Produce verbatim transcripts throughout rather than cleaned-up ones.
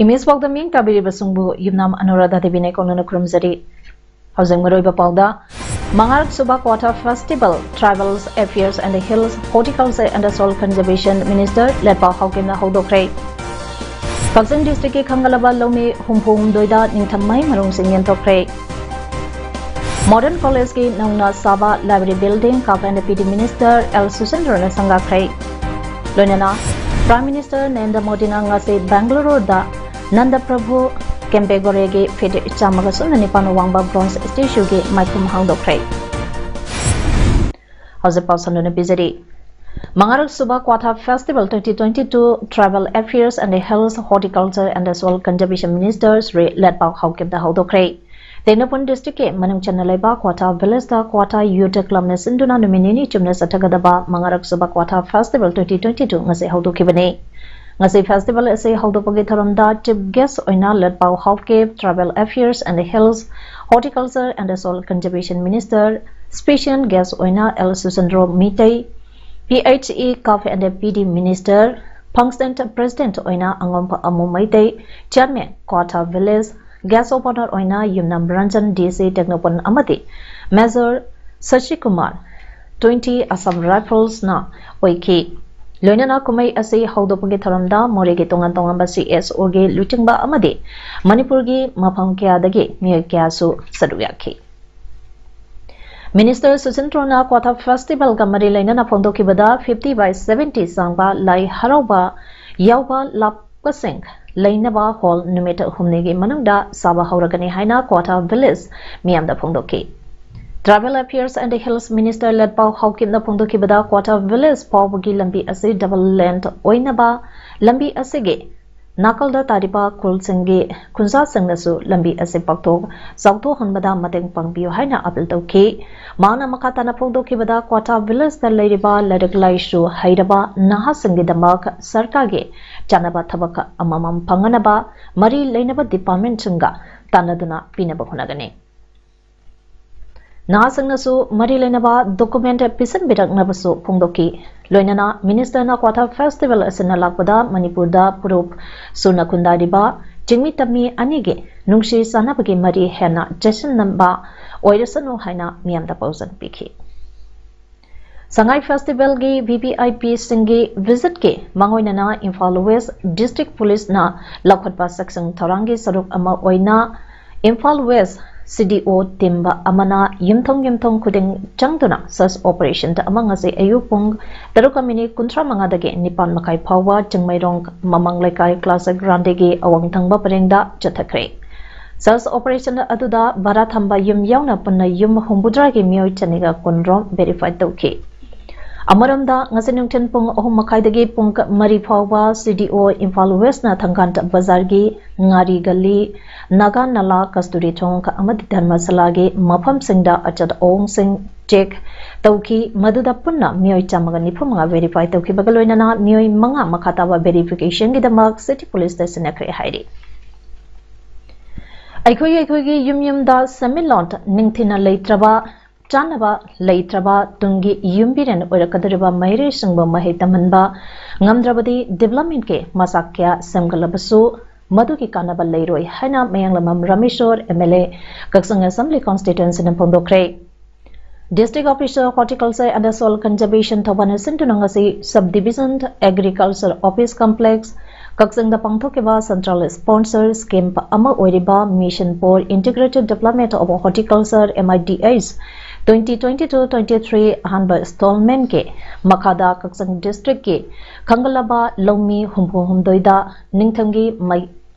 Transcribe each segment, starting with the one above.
Image ꯄꯥꯎꯗ ꯃꯤꯡ ꯇꯥꯕꯤꯔꯤꯕꯁꯤꯡꯕꯨ ꯌꯨꯝꯅꯥꯝ ꯑꯅꯨꯔꯥꯙꯥ ꯗꯦꯕꯤꯅ ꯀꯧꯅꯅ ꯈꯨꯔꯨꯝꯖꯔꯤ꯫ ꯍꯧꯖꯤꯛ ꯃꯔꯨꯑꯣꯏꯕ ꯄꯥꯎꯗ, ꯃꯉꯥꯔꯛ ꯁꯨꯕ Kwatha festival Tribal Affairs and Hills, Horticulture and Soil Conservation Minister Letpao ꯍꯥꯎꯀꯤꯞꯅ ꯍꯧꯗꯣꯛꯈ꯭ꯔꯦ꯫ ꯀꯛꯆꯤꯡ ꯗꯤꯁꯇ꯭ꯔꯤꯛꯀꯤ ꯈꯪꯒꯠꯂꯕ ꯂꯧꯃꯤ ꯍꯨꯝꯐꯨ ꯍꯨꯝꯗꯣꯏꯗ ꯅꯤꯡꯊꯝ ꯃꯍꯩ ꯃꯔꯣꯡꯁꯤꯡ ꯌꯦꯟꯊꯣꯛꯈ꯭ꯔꯦ꯫ ꯃꯣꯗꯔꯟ ꯀꯣꯂꯦꯖꯀꯤ ꯅꯧꯅ ꯁꯥꯕ library building CUF and PD Minister L ꯁꯨꯁꯤꯟꯗ꯭ꯔꯣꯅ ꯁꯪꯒꯥꯈ꯭ꯔꯦ꯫ ꯂꯣꯏꯅꯅ Prime Minister ꯅꯔꯦꯟꯗ꯭ꯔ ꯃꯣꯗꯤꯅ ꯉꯁꯤ ꯕꯦꯡꯒꯂꯨꯔꯨꯗ ꯅꯟꯗ ꯄ꯭ꯔꯚꯨ ꯀꯦꯝꯄꯦꯒꯣꯔꯦꯒꯤ ꯐꯤꯠ ꯆꯥꯝꯃꯒ ꯁꯨꯞꯅ ꯅꯤꯄꯥꯟ ꯋꯥꯡꯕ bronze statueꯒꯤ ꯃꯥꯏꯈꯨꯝ ꯍꯥꯡꯗꯣꯛꯈ꯭ꯔꯦ꯫ ꯍꯧꯖꯤꯛ ꯄꯥꯎ ꯁꯟꯗꯣꯛꯅ ꯄꯤꯖꯔꯤ꯫ ꯃꯉꯥꯔꯛ ꯁꯨꯕ Kwatha festival twenty twenty-two Tribal Affairs and Hills, Horticulture and Soil Conservation Minister Shri Letpao ꯍꯥꯎꯀꯤꯞꯇ ꯍꯧꯗꯣꯛꯈ꯭ꯔꯦ꯫ ꯇꯦꯡꯅꯧꯄꯜ ꯗꯤꯁꯇ꯭ꯔꯤꯛꯀꯤ ꯃꯅꯨꯡ ꯆꯟꯅ ꯂꯩꯕ ꯀ꯭ꯋꯥꯊꯥ ꯚꯤꯂꯦꯖꯇ ꯀ꯭ꯋꯥꯊꯥ ꯌꯨꯊ ꯀ꯭ꯂꯕꯅ ꯁꯤꯟꯗꯨꯅ ꯅꯨꯃꯤꯠ ꯅꯤꯅꯤ ꯆꯨꯞꯅ ꯆꯠꯊꯒꯗꯕ ꯃꯉꯥꯔꯛ ꯁꯨꯕ ꯀ꯭ꯋꯥꯊꯥ ꯐꯦꯁꯇꯤꯚꯦꯜ twenty twenty-two ꯉꯁꯤ ꯍꯧꯗꯣꯛꯈꯤꯕꯅꯤ꯫ ꯉꯁꯤ ꯐꯦꯁꯇꯤꯚꯦꯜ ꯑꯁꯤ ꯍꯧꯗꯣꯛꯄꯒꯤ ꯊꯧꯔꯝꯗ ꯆꯤꯐ ꯒꯦꯁ ꯑꯣꯏꯅ Letpao Haokip, Tribal Affairs and Hills, Horticulture and Soil Conservation Minister, special guest ꯑꯣꯏꯅ L Susindro Meitei, PHE CUF and PD Minister, ꯐꯪꯁꯟ ꯄ꯭ꯔꯦꯁꯤꯗꯦꯟꯠ ꯑꯣꯏꯅ Angomba Amu Meitei, chairman Kwatha village, guest of honour ꯑꯣꯏꯅ ꯌꯨꯝꯅꯥꯝ ꯔꯟꯖꯟ, DC ꯇꯦꯡꯅꯧꯄꯜ, ꯑꯃꯗꯤ ꯃꯦꯖꯔ ꯁꯁꯤꯀꯨꯃꯥꯔ, twenty Assam Riflesꯅ ꯑꯣꯏꯈꯤ꯫ ꯂꯣꯏꯅꯅ ꯀꯨꯝꯍꯩ ꯑꯁꯤ ꯍꯧꯗꯣꯛꯄꯒꯤ ꯊꯧꯔꯝꯗ ꯃꯣꯔꯦꯒꯤ ꯇꯣꯉꯥꯟ ꯇꯣꯉꯥꯟꯕ CSOꯒꯤ ꯂꯨꯆꯤꯡꯕ ꯑꯃꯗꯤ ꯃꯅꯤꯄꯨꯔꯒꯤ ꯃꯐꯝ ꯀꯌꯥꯗꯒꯤ ꯃꯤꯑꯣꯏ ꯀꯌꯥꯁꯨ ꯁꯔꯨꯛ ꯌꯥꯈꯤ꯫ Minister ꯁꯨꯁꯤꯟꯗ꯭ꯔꯣꯅ ꯀ꯭ꯋꯥꯊꯥ ꯐꯦꯁꯇꯤꯚꯦꯜꯒ ꯃꯔꯤ ꯂꯩꯅꯅ ꯐꯣꯡꯗꯣꯛꯈꯤꯕꯗ fifty by seventy ꯆꯥꯡꯕ ꯂꯥꯏ ꯍꯔꯥꯎꯕ ꯌꯥꯎꯕ ꯂꯥꯛꯄꯁꯤꯡ ꯂꯩꯅꯕ ꯍꯣꯜ ꯅꯨꯃꯤꯠ ꯍꯨꯝꯅꯤꯒꯤ ꯃꯅꯨꯡꯗ ꯁꯥꯕ ꯍꯧꯔꯒꯅꯤ ꯍꯥꯏꯅ ꯀ꯭ꯋꯥꯊꯥ ꯚꯤꯂꯦꯖ ꯃꯤꯌꯥꯝꯗ ꯐꯣꯡꯗꯣꯛꯈꯤ꯫ Tribal Affairs and Hills Minister Letpao Haokipꯅ ꯐꯣꯡꯗꯣꯛꯈꯤꯕꯗ, Kwatha village ꯐꯥꯎꯕꯒꯤ ꯂꯝꯕꯤ ꯑꯁꯤ double lane ꯑꯣꯏꯅꯕ, ꯂꯝꯕꯤ ꯑꯁꯤꯒꯤ ꯅꯥꯀꯜꯗ ꯇꯥꯔꯤꯕ ꯈꯨꯜꯁꯤꯡꯒꯤ ꯈꯨꯟꯖꯥꯁꯤꯡꯅꯁꯨ ꯂꯝꯕꯤ ꯑꯁꯤ ꯄꯥꯛꯊꯣꯛ ꯆꯥꯎꯊꯣꯛꯍꯟꯕꯗ ꯃꯇꯦꯡ ꯄꯥꯡꯕꯤꯌꯨ ꯍꯥꯏꯅ appeal ꯇꯧꯈꯤ꯫ ꯃꯍꯥꯛꯅ ꯃꯈꯥ ꯇꯥꯅ ꯐꯣꯡꯗꯣꯛꯈꯤꯕꯗ, ꯀ꯭ꯋꯥꯊꯥ village ꯇ ꯂꯩꯔꯤꯕ ꯂꯥꯏꯔꯤꯛ ꯂꯥꯏꯁꯨ ꯍꯩꯔꯕ ꯅꯍꯥꯁꯤꯡꯒꯤꯗꯃꯛ ꯁꯔꯀꯥꯔꯒꯤ ꯆꯥꯅꯕ ꯊꯕꯛ ꯑꯃꯃꯝ ꯐꯪꯅꯅꯕ ꯃꯔꯤ ꯂꯩꯅꯕ department ꯁꯤꯡꯒ ꯇꯥꯟꯅꯗꯨꯅ ꯄꯤꯅꯕ ꯍꯣꯠꯅꯒꯅꯤ꯫ ꯅꯍꯥꯁꯤꯡꯅꯁꯨ ꯃꯔꯤ ꯂꯩꯅꯕ document ꯄꯤꯁꯤꯟꯕꯤꯔꯛꯅꯕꯁꯨ ꯐꯣꯡꯗꯣꯛꯈꯤ꯫ ꯂꯣꯏꯅꯅ minister ꯅ ꯀ꯭ꯋꯥꯊꯥ festival ꯑꯁꯤꯅ ꯂꯥꯛꯄꯗ ꯃꯅꯤꯄꯨꯔꯗ ꯐꯨꯔꯨꯞ ꯁꯨꯅ ꯈꯨꯟꯗꯥꯔꯤꯕ ꯆꯤꯡꯃꯤ ꯇꯝꯃꯤ ꯑꯅꯤꯒꯤ ꯅꯨꯡꯁꯤ ꯆꯥꯟꯅꯕꯒꯤ ꯃꯔꯤ ꯍꯦꯟꯅ ꯆꯦꯠꯁꯤꯟꯅꯕ ꯑꯣꯏꯔꯁꯅꯨ ꯍꯥꯏꯅ ꯃꯤꯌꯥꯝꯗ ꯄꯥꯎꯖꯦꯜ ꯄꯤꯈꯤ꯫ ꯁꯉꯥꯏ festival ꯒꯤ V V I P ꯁꯤꯡꯒꯤ visit ꯀꯤ ꯃꯥꯡꯑꯣꯏꯅꯅ ꯏꯝꯐꯥꯜ West District Police ꯅ ꯂꯧꯈꯠꯄ ꯆꯦꯛꯁꯤꯟ ꯊꯧꯔꯥꯡꯒꯤ ꯁꯔꯨꯛ ꯑꯃ ꯑꯣꯏꯅ Imphal West C D O team ꯑꯃꯅ ꯌꯨꯝꯊꯣꯡ ꯌꯨꯝꯊꯣꯡ ꯈꯨꯗꯤꯡ ꯆꯪꯗꯨꯅ search operation ꯑꯃ ꯉꯁꯤ ꯑꯌꯨꯛ ꯄꯨꯡ ꯇꯔꯨꯛꯀ ꯃꯤꯅꯤꯠ ꯀꯨꯟꯊ꯭ꯔꯥ ꯃꯉꯥꯗꯒꯤ ꯅꯤꯄꯥꯟ ꯃꯈꯥꯏ ꯐꯥꯎꯕ ꯆꯤꯡꯃꯩꯔꯣꯡ ꯃꯃꯥꯡ ꯂꯩꯀꯥꯏ Classic Grande ꯒꯤ ꯑꯋꯥꯡ ꯊꯪꯕ ꯄꯔꯦꯡꯗ ꯆꯠꯊꯈ꯭ꯔꯦ꯫ Search operation ꯑꯗꯨꯗ ꯚꯔꯥ ꯊꯝꯕ ꯌꯨꯝ ꯌꯥꯎꯅ ꯄꯨꯟꯅ ꯌꯨꯝ ꯍꯨꯝꯐꯨꯇꯔꯥꯒꯤ ꯃꯤꯑꯣꯏ ꯆꯅꯤꯒ ꯀꯨꯟꯔꯣꯝ verify ꯇꯧꯈꯤ꯫ ꯑꯃꯔꯣꯝꯗ, ꯉꯁꯤ ꯅꯨꯡꯊꯤꯜ ꯄꯨꯡ ꯑꯍꯨꯝ ꯃꯈꯥꯏꯗꯒꯤ ꯄꯨꯡ ꯃꯔꯤ ꯐꯥꯎꯕ C D O Imphal West ꯅ ꯊꯪꯒꯥꯟ ꯕꯖꯥꯔꯒꯤ ꯉꯥꯔꯤ ꯒꯂꯤ, ꯅꯥꯒꯥ ꯅꯂꯥ, ꯀꯁꯇꯨꯔꯤ ꯊꯣꯡ ꯑꯃꯗꯤ ꯙꯔꯃꯁꯥꯂꯥꯒꯤ ꯃꯐꯝꯁꯤꯡꯗ ꯑꯆꯠ ꯑꯋꯣꯡꯁꯤꯡ check ꯇꯧꯈꯤ꯫ ꯃꯗꯨꯗ ꯄꯨꯟꯅ ꯃꯤꯑꯣꯏ ꯆꯥꯝꯃꯒ ꯅꯤꯐꯨ ꯃꯉꯥ verify ꯇꯧꯈꯤꯕꯒ ꯂꯣꯏꯅꯅ ꯃꯤꯑꯣꯏ ꯃꯉꯥ ꯃꯈꯥ ꯇꯥꯕ verification ꯒꯤꯗꯃꯛ city police ꯇ ꯁꯤꯟꯅꯈ꯭ꯔꯦ ꯍꯥꯏꯔꯤ꯫ ꯑꯩꯈꯣꯏ ꯑꯩꯈꯣꯏꯒꯤ ꯌꯨꯝ ꯌꯨꯝꯗ ꯁꯦꯟꯃꯤꯠꯂꯣꯟ ꯅꯤꯡꯊꯤꯅ ꯂꯩꯇ꯭ꯔꯕ, ꯆꯥꯅꯕ ꯂꯩꯇ꯭ꯔꯕ ꯇꯨꯡꯒꯤ ꯌꯨꯝꯕꯤꯔꯦꯟ ꯑꯣꯏꯔꯛꯀꯗꯧꯔꯤꯕ ꯃꯍꯩꯔꯣꯏꯁꯤꯡꯕꯨ ꯃꯍꯩ ꯇꯝꯍꯟꯕ ꯉꯝꯗ꯭ꯔꯕꯗꯤ development ꯀꯤ ꯃꯆꯥꯛ ꯀꯌꯥ ꯁꯦꯝꯒꯠꯂꯕꯁꯨ ꯃꯗꯨꯒꯤ ꯀꯥꯟꯅꯕ ꯂꯩꯔꯣꯏ ꯍꯥꯏꯅ ꯃꯌꯥꯡꯂꯝꯕꯝ Rameshwor M L A Kakching Assembly Constituency ꯅ ꯐꯣꯡꯗꯣꯛꯈ꯭ꯔꯦ꯫ District Officer Horticulture and Soil Conservation ꯊꯧꯕꯥꯜꯅ ꯁꯤꯟꯗꯨꯅ ꯉꯁꯤ Sub Division Agriculture Office Complex ꯀꯛꯆꯤꯡꯗ ꯄꯥꯡꯊꯣꯛꯈꯤꯕ central sponsor scheme ꯑꯃ ꯑꯣꯏꯔꯤꯕ Mission for Integrated Development of Horticulture, M I D H, twenty twenty-two twenty-three ꯑꯍꯥꯟꯕ installment ꯀꯤ ꯃꯈꯥꯗ ꯀꯛꯆꯤꯡ district ꯀꯤ ꯈꯟꯒꯠꯂꯕ ꯂꯧꯃꯤ ꯍꯨꯝꯐꯨ ꯍꯨꯝꯗꯣꯏꯗ ꯅꯤꯡꯊꯝꯒꯤ ꯃꯩ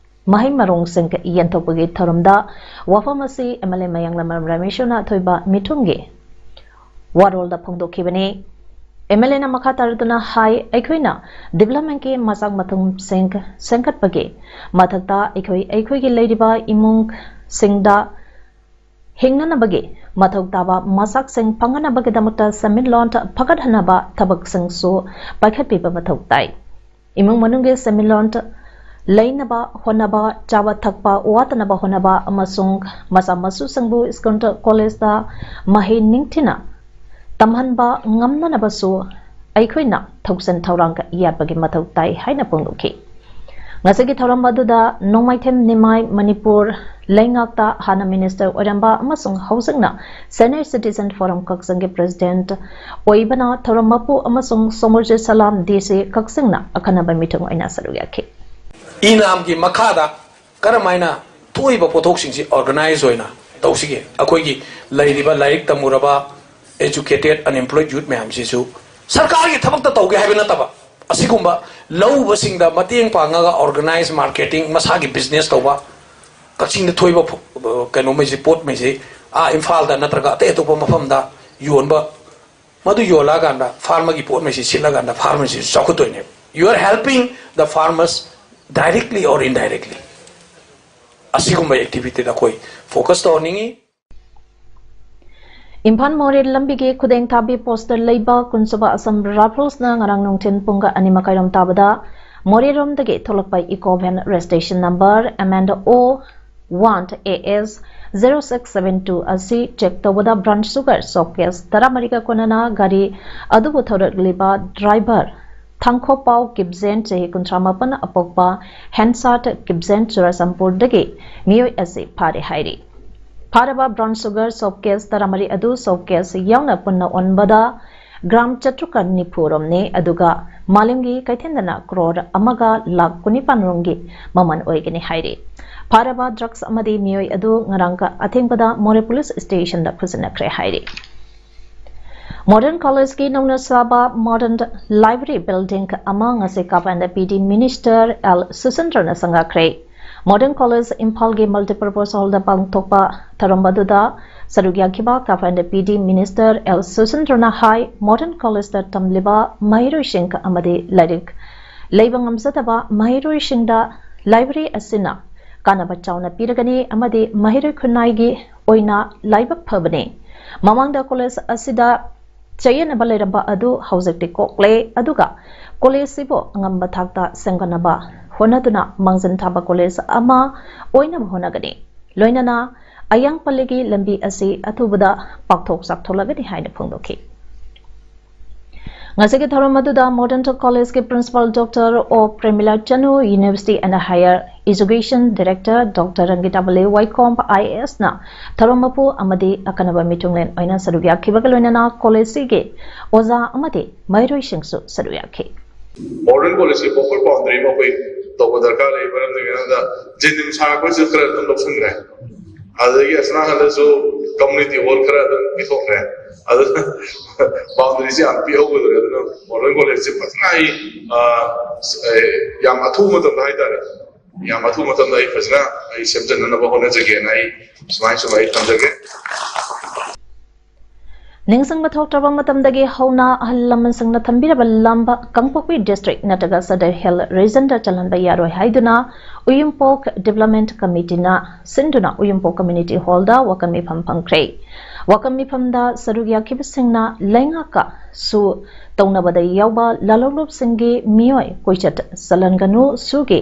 ꯃꯍꯩ ꯃꯔꯣꯡꯁꯤꯡ ꯌꯦꯟꯊꯣꯛꯄꯒꯤ ꯊꯧꯔꯝꯗ ꯋꯥꯐꯝ ꯑꯁꯤ MLA ꯃꯌꯥꯡꯂꯝꯕꯝ ꯔꯃꯦꯁꯣꯔꯅ ꯑꯊꯣꯏꯕ ꯃꯤꯊꯨꯡꯒꯤ ꯋꯥꯔꯣꯜꯗ ꯐꯣꯡꯗꯣꯛꯈꯤꯕꯅꯤ꯫ MLAꯅ ꯃꯈꯥ ꯇꯥꯔꯗꯨꯅ ꯍꯥꯏ, ꯑꯩꯈꯣꯏꯅ developmentꯀꯤ ꯃꯆꯥꯛ ꯃꯊꯨꯝꯁꯤꯡ ꯁꯦꯝꯒꯠꯄꯒꯤ ꯃꯊꯛꯇ ꯑꯩꯈꯣꯏ ꯑꯩꯈꯣꯏꯒꯤ ꯂꯩꯔꯤꯕ ꯏꯃꯨꯡꯁꯤꯡꯗ ꯍꯤꯡꯅꯅꯕꯒꯤ ꯃꯊꯧ ꯇꯥꯕ ꯃꯆꯥꯛꯁꯤꯡ ꯐꯪꯅꯅꯕꯒꯤꯗꯃꯛꯇ ꯁꯦꯟꯃꯤꯠꯂꯣꯟ ꯐꯒꯠꯍꯟꯅꯕ ꯊꯕꯛꯁꯤꯡꯁꯨ ꯄꯥꯏꯈꯠꯄꯤꯕ ꯃꯊꯧ ꯇꯥꯏ꯫ ꯏꯃꯨꯡ ꯃꯅꯨꯡꯒꯤ ꯁꯦꯟꯃꯤꯠꯂꯣꯟ ꯂꯩꯅꯕ ꯍꯣꯠꯅꯕ, ꯆꯥꯕ ꯊꯛꯄ ꯋꯥꯠꯇꯅꯕ ꯍꯣꯠꯅꯕ ꯑꯃꯁꯨꯡ ꯃꯆꯥ ꯃꯁꯨꯁꯤꯡꯕꯨ ꯁ꯭ꯀꯨꯜ ꯀꯣꯂꯦꯖꯇ ꯃꯍꯩ ꯅꯤꯡꯊꯤꯅ ꯇꯝꯍꯟꯕ ꯉꯝꯅꯅꯕꯁꯨ ꯑꯩꯈꯣꯏꯅ ꯊꯧꯁꯤꯟ ꯊꯧꯔꯥꯡ ꯌꯥꯠꯄꯒꯤ ꯃꯊꯧ ꯇꯥꯏ ꯍꯥꯏꯅ ꯐꯣꯡꯗꯣꯛꯈꯤ꯫ ꯉꯁꯤꯒꯤ ꯊꯧꯔꯝ ꯑꯗꯨꯗ ꯅꯣꯡꯃꯥꯏꯊꯦꯝ ꯅꯤꯃꯥꯏ ꯃꯅꯤꯄꯨꯔ ꯂꯩꯉꯥꯛꯇ ꯍꯥꯟꯅ ꯃꯤꯅꯤꯁꯇꯔ ꯑꯣꯏꯔꯝꯕ ꯑꯃꯁꯨꯡ ꯍꯧꯖꯤꯛꯅ Senior Citizen Forum ꯀꯛꯆꯤꯡꯒꯤ ꯄ꯭ꯔꯦꯁꯤꯗꯦꯟꯠ ꯑꯣꯏꯕꯅ ꯊꯧꯔꯝ ꯃꯄꯨ ꯑꯃꯁꯨꯡ ꯁꯣꯃꯔꯖꯤꯠ ꯁꯂꯥꯝ DC ꯀꯛꯆꯤꯡꯅ ꯑꯈꯟꯅꯕ ꯃꯤꯊꯨꯡ ꯑꯣꯏꯅ ꯁꯔꯨꯛ ꯌꯥꯈꯤ꯫ ꯏꯅꯥꯝꯒꯤ ꯃꯈꯥꯗ ꯀꯔꯝ ꯍꯥꯏꯅ ꯊꯣꯛꯏꯕ ꯄꯣꯠꯊꯣꯛꯁꯤꯡꯁꯤ organize ꯑꯣꯏꯅ ꯇꯧꯁꯤꯒꯦ? ꯑꯩꯈꯣꯏꯒꯤ ꯂꯩꯔꯤꯕ ꯂꯥꯏꯔꯤꯛ ꯇꯝꯃꯨꯔꯕ educated unemployed youth ꯃꯌꯥꯝꯁꯤꯁꯨ ꯁꯔꯀꯥꯔꯒꯤ ꯊꯕꯛꯇ ꯇꯧꯒꯦ ꯍꯥꯏꯕ ꯅꯠꯇꯕ, ꯑꯁꯤꯒꯨꯝꯕ ꯂꯧ ꯎꯕꯁꯤꯡꯗ ꯃꯇꯦꯡ ꯄꯥꯡꯉꯒ organize marketing, ꯃꯁꯥꯒꯤ business ꯇꯧꯕ, ꯀꯛꯆꯤꯡꯗ ꯊꯣꯛꯏꯕ ꯐ-, ꯀꯩꯅꯣꯉꯩꯁꯤ, ꯄꯣꯠꯉꯩꯁꯤ ꯑꯥ ꯏꯝꯐꯥꯜꯗ ꯅꯠꯇ꯭ꯔꯒ ꯑꯇꯩ ꯑꯇꯣꯞꯄ ꯃꯐꯝꯗ ꯌꯣꯟꯕ, ꯃꯗꯨ ꯌꯣꯜꯂꯛꯑꯀꯥꯟꯗ farmerꯒꯤ ꯄꯣꯠꯉꯩꯁꯤ ꯁꯤꯠꯂꯀꯥꯟꯗ farmerꯁꯤꯁꯨ ꯆꯥꯎꯈꯠꯇꯣꯏꯅꯦꯕ꯫ You are helping the farmers directly or indirectly. ꯑꯁꯤꯒꯨꯝꯕ activityꯗ ꯑꯩꯈꯣꯏ focus ꯇꯧꯍꯟꯅꯤꯡꯉꯤ꯫ ꯏꯝꯐꯥꯜ ꯃꯣꯔꯦ ꯂꯝꯕꯤꯒꯤ ꯈꯨꯗꯦꯡꯊꯥꯕꯤ ꯄꯣꯁꯇ ꯂꯩꯕ ꯀꯨꯟꯁꯨꯕ Assam Riflesꯅ ꯉꯔꯥꯡ ꯅꯨꯡꯊꯤꯜ ꯄꯨꯡ ꯑꯅꯤ ꯃꯈꯥꯏꯔꯣꯝ ꯇꯥꯕꯗ ꯃꯣꯔꯦꯔꯣꯝꯗꯒꯤ ꯊꯣꯛꯂꯛꯄ eco van registration number M N O one A S zero six seven two ꯑꯁꯤ check ꯇꯧꯕꯗ brown sugar soap case ꯇꯔꯥꯃꯔꯤꯒ ꯀꯣꯟꯅꯅ ꯒꯥꯔꯤ ꯑꯗꯨꯕꯨ ꯊꯧꯔꯛꯂꯤꯕ driver ꯊꯥꯡꯈꯣꯄꯥꯎ ꯀꯤꯞꯖꯦꯟ, ꯆꯍꯤ ꯀꯨꯟꯊ꯭ꯔꯥ ꯃꯥꯄꯟ, ꯑꯄꯣꯛꯄ ꯍꯦꯟꯁꯥꯠ ꯀꯤꯞꯖꯦꯟ, ꯆꯨꯔꯆꯥꯟꯄꯨꯔꯗꯒꯤ ꯃꯤꯑꯣꯏ ꯑꯁꯤ ꯐꯥꯔꯦ ꯍꯥꯏꯔꯤ꯫ ꯐꯥꯔꯕ brown sugar soap case ꯇꯔꯥꯃꯔꯤ ꯑꯗꯨ soap case ꯌꯥꯎꯅ ꯄꯨꯟꯅ ꯑꯣꯟꯕꯗ gram ꯆꯥꯇ꯭ꯔꯨꯛꯀ ꯅꯤꯐꯨ ꯔꯣꯝꯅꯤ, ꯑꯗꯨꯒ ꯃꯥꯂꯦꯝꯒꯤ ꯀꯩꯊꯦꯜꯗꯅ crore ꯑꯃꯒ ꯂꯥꯈ ꯀꯨꯟꯅꯤꯄꯥꯟ ꯔꯣꯝꯒꯤ ꯃꯃꯜ ꯑꯣꯏꯒꯅꯤ ꯍꯥꯏꯔꯤ꯫ ꯐꯥꯔꯕ drugs ꯑꯃꯗꯤ ꯃꯤꯑꯣꯏ ꯑꯗꯨ ꯉꯔꯥꯡ ꯑꯊꯦꯡꯕꯗ ꯃꯣꯔꯦ police stationꯗ ꯐꯨꯖꯤꯟꯅꯈ꯭ꯔꯦ ꯍꯥꯏꯔꯤ꯫ Modern Collegeꯀꯤ ꯅꯧꯅ ꯁꯥꯕ modern library building ꯑꯃ ꯉꯁꯤ ꯀꯥꯞ ꯑꯦꯟ ꯄꯤ ꯗꯤ minister ꯑꯦꯜ ꯁꯨꯁꯟꯗ꯭ꯔꯅ ꯁꯪꯒꯥꯈ꯭ꯔꯦ꯫ Modern College ꯏꯝꯐꯥꯜꯒꯤ multipurpose hallꯗ ꯄꯥꯡꯊꯣꯛꯄ ꯊꯧꯔꯝ ꯑꯗꯨꯗ ꯁꯔꯨꯛ ꯌꯥꯈꯤꯕ ꯀꯥꯐꯟꯗ P D Minister L ꯁꯨꯁꯤꯟꯗ꯭ꯔꯅ ꯍꯥꯏ, Modern Collegeꯇ ꯇꯝꯂꯤꯕ ꯃꯍꯩꯔꯣꯏꯁꯤꯡ ꯑꯃꯗꯤ ꯂꯥꯏꯔꯤꯛ ꯂꯩꯕ ꯉꯝꯖꯗꯕ ꯃꯍꯩꯔꯣꯏꯁꯤꯡꯗ library ꯑꯁꯤꯅ ꯀꯥꯟꯅꯕ ꯆꯥꯎꯅ ꯄꯤꯔꯒꯅꯤ ꯑꯃꯗꯤ ꯃꯍꯩꯔꯣꯏ ꯈꯨꯟꯅꯥꯏꯒꯤ ꯑꯣꯏꯅ ꯂꯥꯏꯕꯛ ꯐꯕꯅꯤ꯫ ꯃꯃꯥꯡꯗ college ꯑꯁꯤꯗ ꯆꯌꯦꯠꯅꯕ ꯂꯩꯔꯝꯕ ꯑꯗꯨ ꯍꯧꯖꯤꯛꯇꯤ ꯀꯣꯛꯂꯦ, ꯑꯗꯨꯒ college ꯁꯤꯕꯨ ꯑꯉꯝꯕ ꯊꯥꯛꯇ ꯁꯦꯝꯒꯠꯅꯕ ꯍꯣꯠꯅꯗꯨꯅ ꯃꯥꯡꯖꯤꯟ ꯊꯥꯕ college ꯑꯃ ꯑꯣꯏꯅꯕ ꯍꯣꯠꯅꯒꯅꯤ꯫ ꯂꯣꯏꯅꯅ ꯑꯌꯥꯡ ꯄꯜꯂꯤꯒꯤ ꯂꯝꯕꯤ ꯑꯁꯤ ꯑꯊꯨꯕꯗ ꯄꯥꯛꯊꯣꯛ ꯆꯥꯎꯊꯣꯛꯂꯒꯅꯤ ꯍꯥꯏꯅ ꯐꯣꯡꯗꯣꯛꯈꯤ꯫ ꯉꯁꯤꯒꯤ ꯊꯧꯔꯝ ꯑꯗꯨꯗ Modern College ꯀꯤ Principal Doctor O Premila Chanu, University and Higher Education Director Doctor Rangita Bale Waikhom, I A S ꯅ ꯊꯧꯔꯝ ꯃꯄꯨ ꯑꯃꯗꯤ ꯑꯈꯟꯅꯕ ꯃꯤꯊꯨꯡꯂꯦꯟ ꯑꯣꯏꯅ ꯁꯔꯨꯛ ꯌꯥꯈꯤꯕꯒ ꯂꯣꯏꯅꯅ college ꯁꯤꯒꯤ ꯑꯣꯖꯥ ꯑꯃꯗꯤ ꯃꯍꯩꯔꯣꯏꯁꯤꯡꯁꯨ ꯁꯔꯨꯛ ꯌꯥꯈꯤ꯫ Modern College ꯀꯤ proper boundary ꯑꯃ ꯑꯩꯈꯣꯏ ꯇꯧꯕ ꯗꯔꯀꯥꯔ ꯂꯩ, ꯃꯔꯝꯗꯤ ꯀꯩꯅꯣꯗ JNIMS ꯁꯥꯔꯛꯄꯁꯤꯗ ꯈꯔ ꯑꯗꯨꯝ ꯂꯧꯁꯤꯟꯈ꯭ꯔꯦ, ꯑꯗꯨꯗꯒꯤ ꯑꯁꯅꯥ ꯍꯜꯗꯁꯨ community hall ꯈꯔ ꯑꯗꯨꯝ ꯄꯤꯊꯣꯛꯈ꯭ꯔꯦ, ꯑꯗꯨꯅ boundary ꯁꯤ ꯌꯥꯝ ꯄꯤꯍꯧꯒꯗꯧꯔꯦ꯫ ꯑꯗꯨꯅ Modern College ꯁꯤ ꯐꯖꯅ ꯑꯩ, ꯑ, ꯑꯦ, ꯌꯥꯝ ꯑꯊꯨꯕ ꯃꯇꯝꯗ ꯍꯥꯏꯇꯥꯔꯦ, ꯌꯥꯝ ꯑꯊꯨꯕ ꯃꯇꯝꯗ ꯑꯩ ꯐꯖꯅ ꯑꯩ ꯁꯦꯝꯖꯟꯅꯅꯕ ꯍꯣꯠꯅꯖꯒꯦꯅ ꯑꯩ ꯁꯨꯃꯥꯏꯅ ꯁꯨꯝ ꯑꯩ ꯊꯝꯖꯒꯦ꯫ ꯅꯤꯡꯁꯤꯡꯕ ꯊꯣꯛꯇ꯭ꯔꯕ ꯃꯇꯝꯗꯒꯤ ꯍꯧꯅ ꯑꯍꯜ ꯂꯃꯟꯁꯤꯡꯅ ꯊꯝꯕꯤꯔꯕ ꯂꯝꯕ ꯀꯥꯡꯄꯣꯛꯄꯤ district ꯅꯠꯇ꯭ꯔꯒ Sadar Hill region ꯗ ꯆꯜꯍꯟꯕ ꯌꯥꯔꯣꯏ ꯍꯥꯏꯗꯨꯅ ꯎꯌꯨꯝꯄꯣꯛ Development Committee ꯅ ꯁꯤꯟꯗꯨꯅ ꯎꯌꯨꯝꯄꯣꯛ Community Hall ꯗ ꯋꯥꯀꯠ ꯃꯤꯐꯝ ꯐꯝꯈ꯭ꯔꯦ꯫ ꯋꯥꯀꯠ ꯃꯤꯐꯝꯗ ꯁꯔꯨꯛ ꯌꯥꯈꯤꯕꯁꯤꯡꯅ ꯂꯩꯉꯥꯛꯀ ꯁꯨ ꯇꯧꯅꯕꯗ ꯌꯥꯎꯕ ꯂꯥꯂꯣꯡꯂꯨꯞꯁꯤꯡꯒꯤ ꯃꯤꯑꯣꯏ ꯀꯣꯏꯆꯠ ꯆꯠꯍꯟꯒꯅꯨ, ꯁꯨꯒꯤ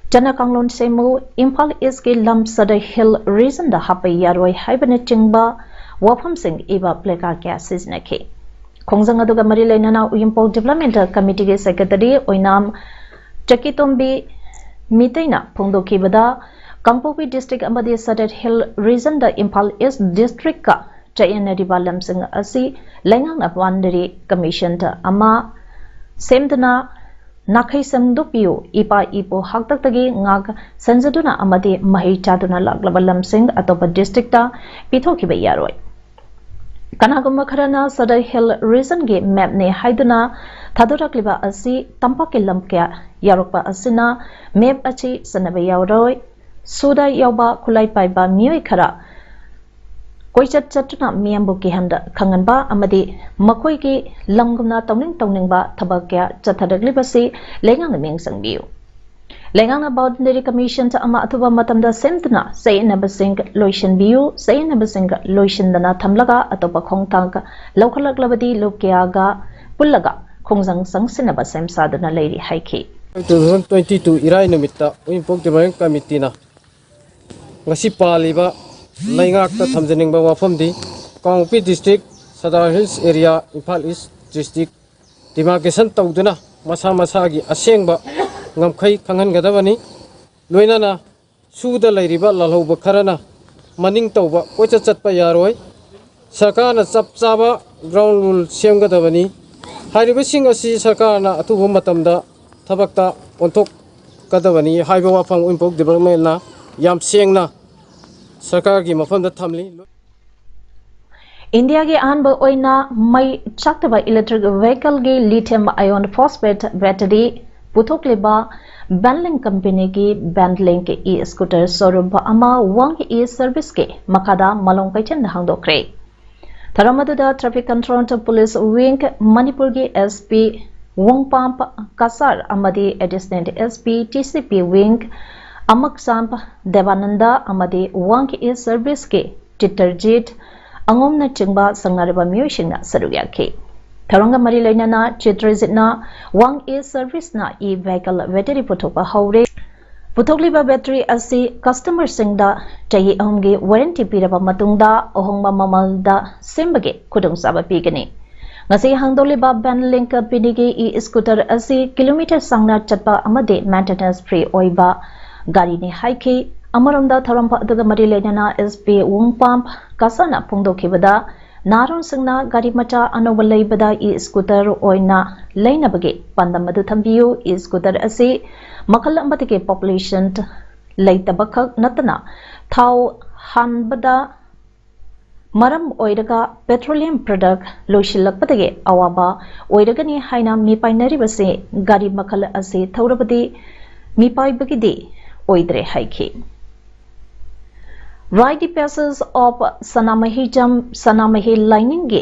ꯆꯠꯅ ꯀꯥꯡꯂꯣꯟ ꯁꯦꯝꯃꯨ, ꯏꯝꯐꯥꯜ East ꯀꯤ ꯂꯝ Sadar Hill region ꯗ ꯍꯥꯞꯄ ꯌꯥꯔꯣꯏ ꯍꯥꯏꯕꯅꯆꯤꯡꯕ ꯋꯥꯐꯝꯁꯤꯡ ꯏꯕ placard ꯀꯌꯥ ꯁꯤꯖꯤꯟꯅꯈꯤ꯫ ꯈꯣꯡꯖꯪ ꯑꯗꯨꯒ ꯃꯔꯤ ꯂꯩꯅꯅ ꯎꯌꯨꯝꯄꯣꯛ Development Committee ꯒꯤ Secretary ꯑꯣꯏꯅꯥꯝ ꯆꯀꯤꯇꯣꯝꯕꯤ ꯃꯤꯇꯩꯅ ꯐꯣꯡꯗꯣꯛꯈꯤꯕꯗ, ꯀꯥꯡꯄꯣꯛꯄꯤ district ꯑꯃꯗꯤ Sadar Hill region ꯗ ꯏꯝꯐꯥꯜ East district ꯀ ꯆꯌꯦꯠꯅꯔꯤꯕ ꯂꯝꯁꯤꯡ ꯑꯁꯤ ꯂꯩꯉꯥꯛꯅ boundary commission ꯑꯃ ꯁꯦꯝꯗꯨꯅ ꯅꯥꯈꯩ ꯁꯦꯡꯗꯣꯛꯄꯤꯌꯨ, ꯏꯄꯥ ꯏꯄꯨ ꯍꯥꯛꯇꯛꯇꯒꯤ ꯉꯥꯛ ꯁꯦꯟꯖꯗꯨꯅ ꯑꯃꯗꯤ ꯃꯍꯩ ꯆꯥꯗꯨꯅ ꯂꯥꯛꯂꯕ ꯂꯝꯁꯤꯡ ꯑꯇꯣꯞꯄ district ꯇ ꯄꯤꯊꯣꯛꯈꯤꯕ ꯌꯥꯔꯣꯏ꯫ ꯀꯅꯥꯒꯨꯝꯕ ꯈꯔꯅ Sadar Hill region ꯒꯤ map ꯅꯤ ꯍꯥꯏꯗꯨꯅ ꯊꯥꯗꯣꯔꯛꯂꯤꯕ ꯑꯁꯤ ꯇꯝꯄꯥꯛꯀꯤ ꯂꯝ ꯀꯌꯥ ꯌꯥꯎꯔꯛꯄ ꯑꯁꯤꯅ ꯃꯦꯞ ꯑꯁꯤ ꯆꯟꯅꯕ ꯌꯥꯎꯔꯣꯏ꯫ ꯁꯨꯗ ꯌꯥꯎꯕ ꯈꯨꯠꯂꯥꯏ ꯄꯥꯏꯕ ꯃꯤꯑꯣꯏ ꯈꯔ ꯀꯣꯏꯆꯠ ꯆꯠꯇꯨꯅ ꯃꯤꯌꯥꯝꯕꯨ ꯀꯤꯍꯟꯗ ꯈꯪꯍꯟꯕ ꯑꯃꯗꯤ ꯃꯈꯣꯏꯒꯤ ꯂꯝꯒꯨꯝꯅ ꯇꯧꯅꯤꯡ ꯇꯧꯅꯤꯡꯕ ꯊꯕꯛ ꯀꯌꯥ ꯆꯠꯊꯔꯛꯂꯤꯕꯁꯤ ꯂꯩꯉꯥꯛꯅ ꯃꯤꯠꯌꯦꯡ ꯆꯪꯕꯤꯌꯨ꯫ ꯂꯩꯉꯥꯛꯅ Boundary Commission ꯑꯃ ꯑꯊꯨꯕ ꯃꯇꯝꯗ ꯁꯦꯝꯗꯨꯅ ꯆꯌꯦꯠꯅꯕꯁꯤꯡ ꯂꯣꯏꯁꯤꯟꯕꯤꯌꯨ꯫ ꯆꯌꯦꯠꯅꯕꯁꯤꯡ ꯂꯣꯏꯁꯤꯟꯗꯅ ꯊꯝꯂꯒ ꯑꯇꯣꯞꯄ ꯈꯣꯡꯊꯥꯡ ꯂꯧꯈꯠꯂꯛꯂꯕꯗꯤ ꯂꯨꯞ ꯀꯌꯥꯒ ꯄꯨꯜꯂꯒ ꯈꯣꯡꯖꯪ ꯆꯪꯁꯤꯟꯅꯕ ꯁꯦꯝ ꯁꯥꯗꯨꯅ ꯂꯩꯔꯤ ꯍꯥꯏꯈꯤ꯫ ꯇꯨ ꯊꯥꯎꯖꯟ ꯇ꯭ꯋꯦꯟꯇꯤ ꯇꯨ ꯏꯔꯥꯏ ꯅꯨꯃꯤꯠꯇ ꯎꯔꯤꯄꯣꯛ ꯗꯤꯚꯥꯏꯟ ꯀꯃꯤꯇꯤꯅ ꯉꯁꯤ ꯄꯥꯜꯂꯤꯕ ꯂꯩꯉꯥꯛꯇ ꯊꯝꯖꯅꯤꯡꯕ ꯋꯥꯐꯝꯗꯤ, ꯀꯥꯡꯄꯣꯛꯄꯤ ꯗꯤꯁꯇ꯭ꯔꯤꯛ, ꯁꯗꯥꯔꯟ ꯍꯤꯜꯁ ꯑꯦꯔꯤꯌꯥ, ꯏꯝꯐꯥꯜ ꯏꯁ ꯗꯤꯁꯇ꯭ꯔꯤꯛ ꯗꯤꯃꯥꯔꯀꯦꯁꯟ ꯇꯧꯗꯨꯅ ꯃꯁꯥ ꯃꯁꯥꯒꯤ ꯑꯁꯦꯡꯕ ꯉꯝꯈꯩ ꯈꯪꯍꯟꯒꯗꯕꯅꯤ꯫ ꯂꯣꯏꯅꯅ ꯁꯨꯗ ꯂꯩꯔꯤꯕ ꯂꯥꯜꯍꯧꯕ ꯈꯔꯅ ꯃꯅꯤꯡ ꯇꯧꯕ ꯀꯣꯏꯆꯠ ꯆꯠꯄ ꯌꯥꯔꯣꯏ꯫ ꯁꯔꯀꯥꯔꯅ ꯆꯞ ꯆꯥꯕ ꯒ꯭ꯔꯥꯎꯟ ꯔꯨꯜ ꯁꯦꯝꯒꯗꯕꯅꯤ꯫ ꯍꯥꯏꯔꯤꯕꯁꯤꯡ ꯑꯁꯤ ꯁꯔꯀꯥꯔꯅ ꯑꯊꯨꯕ ꯃꯇꯝꯗ ꯊꯕꯛꯇ ꯑꯣꯟꯊꯣꯛꯀꯗꯕꯅꯤ ꯍꯥꯏꯕ ꯋꯥꯐꯝ ꯎꯔꯤꯄꯣꯛ ꯗꯤꯚꯂꯞꯃꯦꯟꯅ ꯌꯥꯝ ꯁꯦꯡꯅ ꯁꯔꯀꯥꯔꯒꯤ ꯃꯐꯝꯗ ꯊꯝꯂꯤ꯫ ꯏꯟꯗꯤꯌꯥꯒꯤ ꯑꯍꯥꯟꯕ ꯑꯣꯏꯅ ꯃꯩ ꯆꯥꯛꯇꯕ electric vehicle ꯒꯤ lithium iron phosphate battery ꯄꯨꯊꯣꯛꯂꯤꯕ ꯕꯦꯟꯂꯤꯡ ꯀꯝꯄꯦꯅꯤꯒꯤ ꯕꯦꯟꯂꯤꯡ ꯏ ꯁ꯭ꯀꯨꯇꯔ ꯁꯣꯔꯨꯝ ꯑꯃ ꯋꯥꯡ ꯏ ꯁꯔꯚꯤꯁꯀꯤ ꯃꯈꯥꯗ ꯃꯥꯂꯣꯝ ꯀꯩꯊꯦꯜꯗ ꯍꯥꯡꯗꯣꯛꯈ꯭ꯔꯦ꯫ ꯊꯧꯔꯝ ꯑꯗꯨꯗ Traffic Control Police Wing ꯃꯅꯤꯄꯨꯔꯒꯤ ꯑꯦꯁ ꯄꯤ ꯋꯣꯡꯄꯥꯝ ꯀꯁꯥꯔ ꯑꯃꯗꯤ Additional S P T C P Wing ꯑꯃꯛꯆꯥꯝ ꯗꯦꯕꯥꯅꯟꯗ ꯑꯃꯗꯤ ꯋꯥꯡ ꯏ ꯁꯔꯚꯤꯁꯀꯤ ꯆꯤꯇ꯭ꯔꯖꯤꯠ ꯑꯉꯣꯝꯅꯆꯤꯡꯕ ꯁꯪꯅꯔꯕ ꯃꯤꯑꯣꯏꯁꯤꯡꯅ ꯁꯔꯨꯛ ꯌꯥꯈꯤ꯫ ꯊꯧꯔꯝꯒ ꯃꯔꯤ ꯂꯩꯅꯅ ꯆꯤꯇ꯭ꯔꯖꯤꯠꯅ ꯋꯥꯡ ꯏ ꯁꯔꯚꯤꯁꯅ ꯏ ꯚꯦꯍꯤꯀꯜ ꯕꯦꯇꯔꯤ ꯄꯨꯊꯣꯛꯄ ꯍꯧꯔꯦ꯫ ꯄꯨꯊꯣꯛꯂꯤꯕ ꯕꯦꯇꯔꯤ ꯑꯁꯤ ꯀꯁꯇꯃꯔꯁꯤꯡꯗ ꯆꯍꯤ ꯑꯍꯨꯝꯒꯤ ꯋꯥꯔꯦꯟꯇꯤ ꯄꯤꯔꯕ ꯃꯇꯨꯡꯗ ꯑꯍꯣꯡꯕ ꯃꯃꯜꯗ ꯁꯦꯝꯕꯒꯤ ꯈꯨꯗꯣꯡꯆꯥꯕ ꯄꯤꯒꯅꯤ꯫ ꯉꯁꯤ ꯍꯥꯡꯗꯣꯛꯂꯤꯕ ꯕꯦꯟꯂꯤꯡ ꯀꯝꯄꯦꯅꯤꯒꯤ ꯏ ꯁ꯭ꯀꯨꯇꯔ ꯑꯁꯤ ꯀꯤꯂꯣꯃꯤꯇꯔ ꯁꯥꯡꯅ ꯆꯠꯄ ꯑꯃꯗꯤ ꯃꯦꯟꯇꯦꯅꯦꯟꯁ ꯐ꯭ꯔꯤ ꯑꯣꯏꯕ ꯒꯥꯔꯤꯅꯤ ꯍꯥꯏꯈꯤ꯫ ꯑꯃꯔꯣꯝꯗ ꯊꯧꯔꯝ ꯑꯗꯨꯒ ꯃꯔꯤ ꯂꯩꯅꯅ ꯑꯦꯁ ꯄꯤ ꯋꯨꯡꯄꯥꯝ ꯀꯁꯥꯅ ꯐꯣꯡꯗꯣꯛꯈꯤꯕꯗ, ꯅꯍꯥꯔꯣꯜꯁꯤꯡꯅ ꯒꯥꯔꯤ ꯃꯆꯥ ꯑꯅꯧꯕ ꯂꯩꯕꯗ ꯏ ꯁ꯭ꯀꯨꯇꯔ ꯑꯣꯏꯅ ꯂꯩꯅꯕꯒꯤ ꯄꯥꯟꯗꯝ ꯑꯗꯨ ꯊꯝꯕꯤꯌꯨ꯫ ꯏ ꯁ꯭ꯀꯨꯇꯔ ꯑꯁꯤ ꯃꯈꯜ ꯑꯃꯗꯒꯤ ꯄꯣꯄꯨꯂꯦꯁꯟ ꯂꯩꯇꯕꯈꯛ ꯅꯠꯇꯅ ꯊꯥꯎ ꯍꯥꯟꯕꯗ ꯃꯔꯝ ꯑꯣꯏꯔꯒ petroleum product ꯂꯣꯏꯁꯤꯜꯂꯛꯄꯗꯒꯤ ꯑꯋꯥꯕ ꯑꯣꯏꯔꯒꯅꯤ ꯍꯥꯏꯅ ꯃꯤꯄꯥꯏꯅꯔꯤꯕꯁꯤ ꯒꯥꯔꯤ ꯃꯈꯜ ꯑꯁꯤ ꯊꯧꯔꯕꯗꯤ ꯃꯤꯄꯥꯏꯕꯒꯤꯗꯤ ꯑꯣꯏꯗ꯭ꯔꯦ ꯍꯥꯏꯈꯤ꯫ Rite the passage of ꯁꯅꯥꯃꯍꯤ ꯖꯝ, ꯁꯅꯥꯃꯍꯤ ꯂꯥꯏꯅꯤꯡꯒꯤ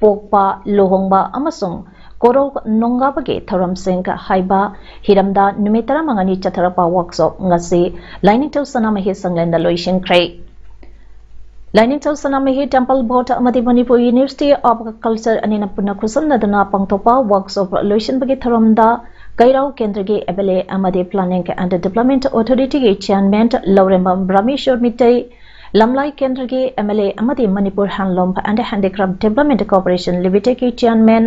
ꯄꯣꯛꯄ, ꯂꯨꯍꯣꯡꯕ ꯑꯃꯁꯨꯡ ꯀꯣꯔꯧ ꯅꯣꯡꯒꯥꯕꯒꯤ ꯊꯧꯔꯝꯁꯤꯡ ꯍꯥꯏꯕ ꯍꯤꯔꯝꯗ ꯅꯨꯃꯤꯠ ꯇꯔꯥꯃꯉꯥꯅꯤ ꯆꯠꯊꯔꯛꯄ workshop ꯉꯁꯤ ꯂꯥꯏꯅꯤꯡꯊꯧ ꯁꯅꯥꯃꯍꯤ ꯁꯪꯂꯦꯟꯗ ꯂꯣꯏꯁꯤꯟꯈ꯭ꯔꯦ꯫ ꯂꯥꯏꯅꯤꯡꯊꯧ ꯁꯅꯥꯃꯍꯤ Temple Board ꯑꯃꯗꯤ Manipur University of Culture ꯑꯅꯤꯅ ꯄꯨꯟꯅ ꯈꯨꯠꯁꯝꯅꯗꯨꯅ ꯄꯥꯡꯊꯣꯛꯄ workshop ꯂꯣꯏꯁꯤꯟꯕꯒꯤ ꯊꯧꯔꯝꯗ ꯀꯩꯔꯥꯎ ꯀꯦꯟꯗ꯭ꯔꯒꯤ MLA ꯑꯃꯗꯤ Planning and Development Authorityꯒꯤ Chairman ꯂꯧꯔꯦꯝꯕꯝ ꯔꯥꯃꯦꯁꯣꯔ ꯃꯤꯇꯩ, ꯂꯝꯂꯥꯏ ꯀꯦꯟꯗ꯭ꯔꯒꯤ MLA ꯑꯃꯗꯤ Manipur Handloom and Handicraft Development Corporation Limitedꯀꯤ Chairman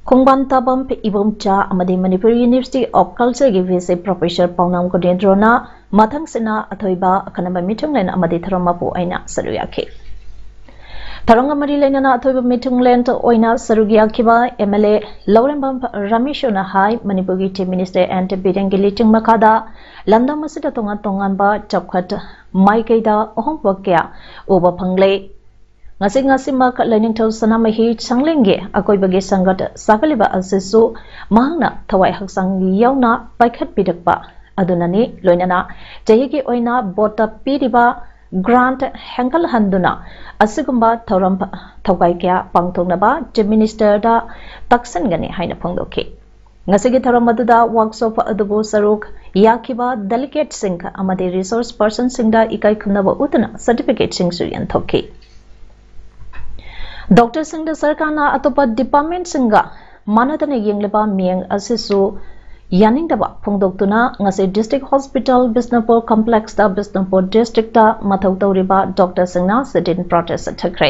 ꯈꯣꯡꯕꯥꯟ ꯇꯥꯕꯝ Ibomcha ꯑꯃꯗꯤ Manipur University of Cultureꯒꯤ VC Professor ꯄꯥꯎꯅꯥꯝ ꯒꯨꯅꯦꯟꯗ꯭ꯔꯣꯅ ꯃꯊꯪꯁꯤꯅ ꯑꯊꯣꯏꯕ ꯑꯈꯟꯅꯕ ꯃꯤꯊꯨꯡꯂꯦꯟ ꯑꯃꯗꯤ ꯊꯧꯔꯝ ꯃꯄꯨ ꯑꯣꯏꯅ ꯁꯔꯨꯛ ꯌꯥꯈꯤ꯫ ꯊꯧꯔꯝꯒ ꯃꯔꯤ ꯂꯩꯅꯅ ꯑꯊꯣꯏꯕ ꯃꯤꯊꯨꯡꯂꯦꯟ ꯑꯣꯏꯅ ꯁꯔꯨꯛ ꯌꯥꯈꯤꯕ MLA ꯂꯧꯔꯦꯝꯕꯝ ꯔꯥꯃꯦꯁꯣꯔꯅ ꯍꯥꯏ, ꯃꯅꯤꯄꯨꯔꯒꯤ Chief Minister ꯑꯦꯟ ꯕꯤꯔꯦꯟꯒꯤ ꯂꯨꯆꯤꯡ ꯃꯈꯥꯗ ꯂꯝꯗꯝ ꯑꯁꯤꯗ ꯇꯣꯉꯥꯟ ꯇꯣꯉꯥꯟꯕ ꯆꯥꯎꯈꯠ ꯃꯥꯏꯀꯩꯗ ꯑꯍꯣꯡꯕ ꯀꯌꯥ ꯎꯕ ꯐꯪꯂꯦ꯫ ꯉꯁꯤ ꯉꯁꯤꯃꯛ ꯂꯥꯏꯅꯤꯡꯊꯧ ꯁꯅꯥꯃꯍꯤ ꯁꯪꯂꯦꯟꯒꯤ ꯑꯀꯣꯏꯕꯒꯤ ꯁꯪꯒꯠ ꯁꯥꯒꯠꯂꯤꯕ ꯑꯁꯤꯁꯨ ꯃꯍꯥꯛꯅ ꯊꯋꯥꯏ ꯍꯛꯆꯥꯡ ꯌꯥꯎꯅ ꯄꯥꯏꯈꯠꯄꯤꯔꯛꯄ ꯑꯗꯨꯅꯅꯤ꯫ ꯂꯣꯏꯅꯅ ꯆꯍꯤꯒꯤ ꯑꯣꯏꯅ ꯕꯣꯔꯗꯇ ꯄꯤꯔꯤꯕ grant ꯍꯦꯟꯒꯠꯍꯟꯗꯨꯅ ꯑꯁꯤꯒꯨꯝꯕ ꯊꯧꯔꯝ ꯊꯧꯒꯥꯏ ꯀꯌꯥ ꯄꯥꯡꯊꯣꯛꯅꯕ Chief Ministerꯗ ꯇꯛꯁꯤꯟꯒꯅꯤ ꯍꯥꯏꯅ ꯐꯣꯡꯗꯣꯛꯈꯤ꯫ ꯉꯁꯤꯒꯤ ꯊꯧꯔꯝ ꯑꯗꯨꯗ workshop ꯑꯗꯨꯕꯨ ꯁꯔꯨꯛ ꯌꯥꯈꯤꯕ delegateꯁꯤꯡ ꯑꯃꯗꯤ resource personꯁꯤꯡꯗ ꯏꯀꯥꯏ ꯈꯨꯝꯅꯕ ꯎꯠꯇꯨꯅ certificateꯁꯤꯡꯁꯨ ꯌꯦꯟꯊꯣꯛꯈꯤ꯫ ꯗꯣꯛꯇꯔꯁꯤꯡꯗ ꯁꯔꯀꯥꯔꯅ ꯑꯇꯣꯞꯄ departmentꯁꯤꯡꯒ ꯃꯥꯟꯅꯗꯅ ꯌꯦꯡꯂꯤꯕ ꯃꯤꯠꯌꯦꯡ ꯑꯁꯤꯁꯨ ꯌꯥꯅꯤꯡꯗꯕ ꯐꯣꯡꯗꯣꯛꯇꯨꯅ ꯉꯁꯤ District Hospital ꯕꯤꯁꯅꯨꯄꯨꯔ complexꯇ ꯕꯤꯁꯅꯨꯄꯨꯔ districtꯇ ꯃꯊꯧ ꯇꯧꯔꯤꯕ ꯗꯣꯛꯇꯔꯁꯤꯡꯅ sit-in protest ꯆꯠꯊꯈ꯭ꯔꯦ꯫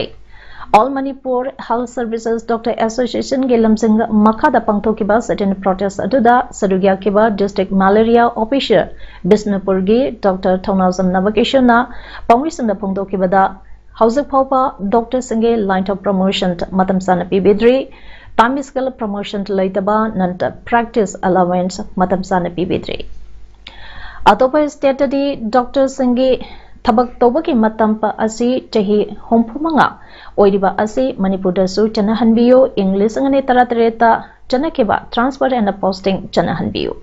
All Manipur Health Services Doctor Associationꯒꯤ ꯂꯝꯖꯤꯡ ꯃꯈꯥꯗ ꯄꯥꯡꯊꯣꯛꯈꯤꯕ sit-in protest ꯑꯗꯨꯗ ꯁꯔꯨꯛ ꯌꯥꯈꯤꯕ District Malaria Officer ꯕꯤꯁꯅꯨꯄꯨꯔꯒꯤ ꯗꯣꯛꯇꯔ ꯊꯧꯅꯥꯖꯝ ꯅꯕꯀꯤꯁꯟꯅ ꯄꯥꯎꯃꯤꯁꯤꯡꯗ ꯐꯣꯡꯗꯣꯛꯈꯤꯕꯗ, ꯍꯧꯖꯤꯛ ꯐꯥꯎꯕ ꯗꯣꯛꯇꯔꯁꯤꯡꯒꯤ line of promotion ꯃꯇꯝ ꯆꯥꯅ ꯄꯤꯕꯤꯗ꯭ꯔꯤ, time scale promotion ꯂꯩꯇꯕ, non practice allowance ꯃꯇꯝ ꯆꯥꯅ ꯄꯤꯕꯤꯗ꯭ꯔꯤ꯫ ꯑꯇꯣꯞꯄ stateꯇꯗꯤ ꯗꯣꯛꯇꯔꯁꯤꯡꯒꯤ ꯊꯕꯛ ꯇꯧꯕꯒꯤ ꯃꯇꯝ ꯑꯁꯤ ꯆꯍꯤ ꯍꯨꯝꯐꯨ ꯃꯉꯥ ꯑꯣꯏꯔꯤꯕ ꯑꯁꯤ ꯃꯅꯤꯄꯨꯔꯗꯁꯨ ꯆꯠꯅꯍꯟꯕꯤꯌꯨ꯫ ꯏꯪ ꯂꯤꯁꯤꯡ ꯑꯅꯤ ꯇꯔꯥꯇꯔꯦꯠꯇ ꯆꯠꯅꯈꯤꯕ transfer and posting ꯆꯠꯅꯍꯟꯕꯤꯌꯨ꯫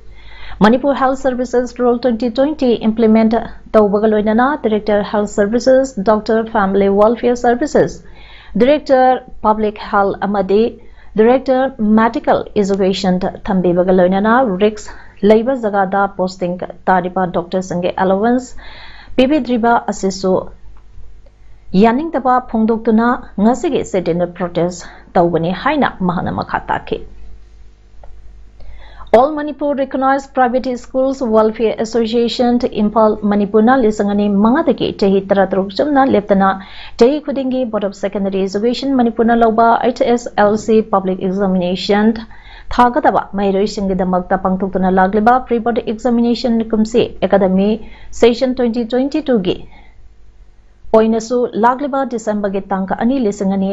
Manipur Health Services Rule twenty twenty implement ꯇꯧꯕꯒ ꯂꯣꯏꯅꯅ Director Health Services, Doctor Family Welfare Services, Director Public Health ꯑꯃꯗꯤ Director Medical Education ꯊꯝꯕꯤꯕꯒ ꯂꯣꯏꯅꯅ risk ꯂꯩꯕ ꯖꯒꯥꯗ posting ꯇꯥꯔꯤꯕ doctorꯁꯤꯡꯒꯤ allowance ꯄꯤꯕꯤꯗ꯭ꯔꯤꯕ ꯑꯁꯤꯁꯨ ꯌꯥꯅꯤꯡꯗꯕ ꯐꯣꯡꯗꯣꯛꯇꯨꯅ ꯉꯁꯤꯒꯤ sit-in protest ꯇꯧꯒꯅꯤ ꯍꯥꯏꯅ ꯃꯍꯥꯛꯅ ꯃꯈꯥ ꯇꯥꯈꯤ꯫ All Manipur Recognized Private Schools Welfare Association, Imphal, ꯃꯅꯤꯄꯨꯔꯅ ꯂꯤꯁꯤꯡ ꯑꯅꯤ ꯃꯉꯥꯗꯒꯤ ꯆꯍꯤ ꯇꯔꯥꯇꯔꯨꯛ ꯆꯨꯝꯅ ꯂꯦꯞꯇꯅ ꯆꯍꯤ ꯈꯨꯗꯤꯡꯒꯤ Board of Secondary Education ꯃꯅꯤꯄꯨꯔꯅ ꯂꯧꯕ H S L C public examination ꯊꯥꯒꯗꯕ ꯃꯍꯩꯔꯣꯏꯁꯤꯡꯒꯤꯗꯃꯛꯇ ꯄꯥꯡꯊꯣꯛꯇꯨꯅ ꯂꯥꯛꯂꯤꯕ pre board examination ꯀꯨꯝꯁꯤ academic session twenty twenty-twoꯒꯤ ꯑꯣꯏꯅꯁꯨ ꯂꯥꯛꯂꯤꯕ ꯗꯤꯁꯦꯝꯕꯔꯒꯤ ꯇꯥꯡ ꯑꯅꯤ, ꯂꯤꯁꯤꯡ ꯑꯅꯤ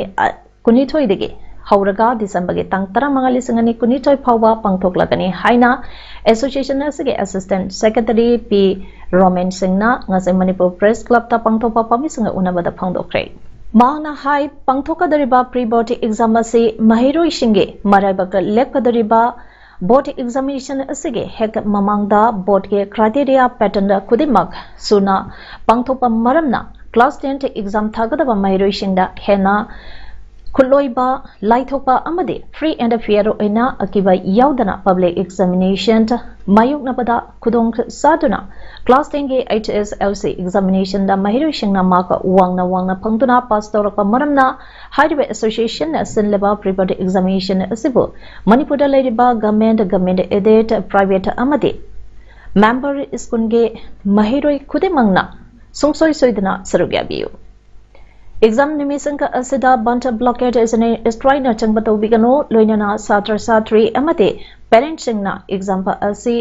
ꯀꯨꯟꯅꯤꯊꯣꯏꯗꯒꯤ ꯍꯧꯔꯒ ꯗꯤꯁꯦꯝꯕꯔꯒꯤ ꯇꯥꯡ ꯇꯔꯥꯃꯉꯥ, ꯂꯤꯁꯤꯡ ꯑꯅꯤ ꯀꯨꯟꯅꯤꯊꯣꯏ ꯐꯥꯎꯕ ꯄꯥꯡꯊꯣꯛꯂꯒꯅꯤ ꯍꯥꯏꯅ association ꯑꯁꯤꯒꯤ Assistant Secretary P ꯔꯣꯃꯦꯟ ꯁꯤꯡꯅ ꯉꯁꯤ ꯃꯅꯤꯄꯨꯔ Press Clubꯇ ꯄꯥꯡꯊꯣꯛꯄ ꯄꯥꯎꯃꯤꯁꯤꯡꯒ ꯎꯅꯕꯗ ꯐꯣꯡꯗꯣꯛꯈ꯭ꯔꯦ꯫ ꯃꯍꯥꯛꯅ ꯍꯥꯏ, ꯄꯥꯡꯊꯣꯛꯀꯗꯧꯔꯤꯕ pre board exam ꯑꯁꯤ ꯃꯍꯩꯔꯣꯏꯁꯤꯡꯒꯤ ꯃꯔꯥꯏꯕꯛꯇ ꯂꯦꯞꯀꯗꯧꯔꯤꯕ board examination ꯑꯁꯤꯒꯤ ꯍꯦꯛ ꯃꯃꯥꯡꯗ boardꯀꯤ criteria pattern ꯈꯨꯗꯤꯡꯃꯛ ꯁꯨꯅ ꯄꯥꯡꯊꯣꯛꯄ ꯃꯔꯝꯅ class ten exam ꯊꯥꯒꯗꯕ ꯃꯍꯩꯔꯣꯏꯁꯤꯡꯗ ꯍꯦꯟꯅ ꯈꯨꯠꯂꯣꯏꯕ, ꯂꯥꯏꯊꯣꯛꯄ ꯑꯃꯗꯤ free and fair ꯑꯣꯏꯅ ꯑꯀꯤꯕ ꯌꯥꯎꯗꯅ public examination ꯃꯥꯌꯣꯛꯅꯕꯗ ꯈꯨꯗꯣꯡ ꯆꯥꯗꯨꯅ class tenꯒꯤ H S L C examinationꯗ ꯃꯍꯩꯔꯣꯏꯁꯤꯡꯅ mark ꯋꯥꯡꯅ ꯋꯥꯡꯅ ꯐꯪꯗꯨꯅ pass ꯇꯧꯔꯛꯄ ꯃꯔꯝꯅ ꯍꯥꯏꯔꯤꯕ associationꯅ ꯁꯤꯜꯂꯤꯕ pre board examination ꯑꯁꯤꯕꯨ ꯃꯅꯤꯄꯨꯔꯗ ꯂꯩꯔꯤꯕ government, government aided, private ꯑꯃꯗꯤ member schoolꯒꯤ ꯃꯍꯩꯔꯣꯏ ꯈꯨꯗꯤꯡꯃꯛꯅ ꯁꯨꯡꯁꯣꯏ ꯁꯣꯏꯗꯅ ꯁꯔꯨꯛ ꯌꯥꯕꯤꯌꯨ꯫ Exam ꯅꯨꯃꯤꯠꯁꯤꯡ ꯑꯁꯤꯗ bandh, blockade, general strikeꯅꯆꯤꯡꯕ ꯇꯧꯕꯤꯒꯅꯨ꯫ ꯂꯣꯏꯅꯅ ꯁꯥꯇ꯭ꯔ ꯁꯥꯇ꯭ꯔꯤ ꯑꯃꯗꯤ parentꯁꯤꯡꯅ exam ꯑꯁꯤ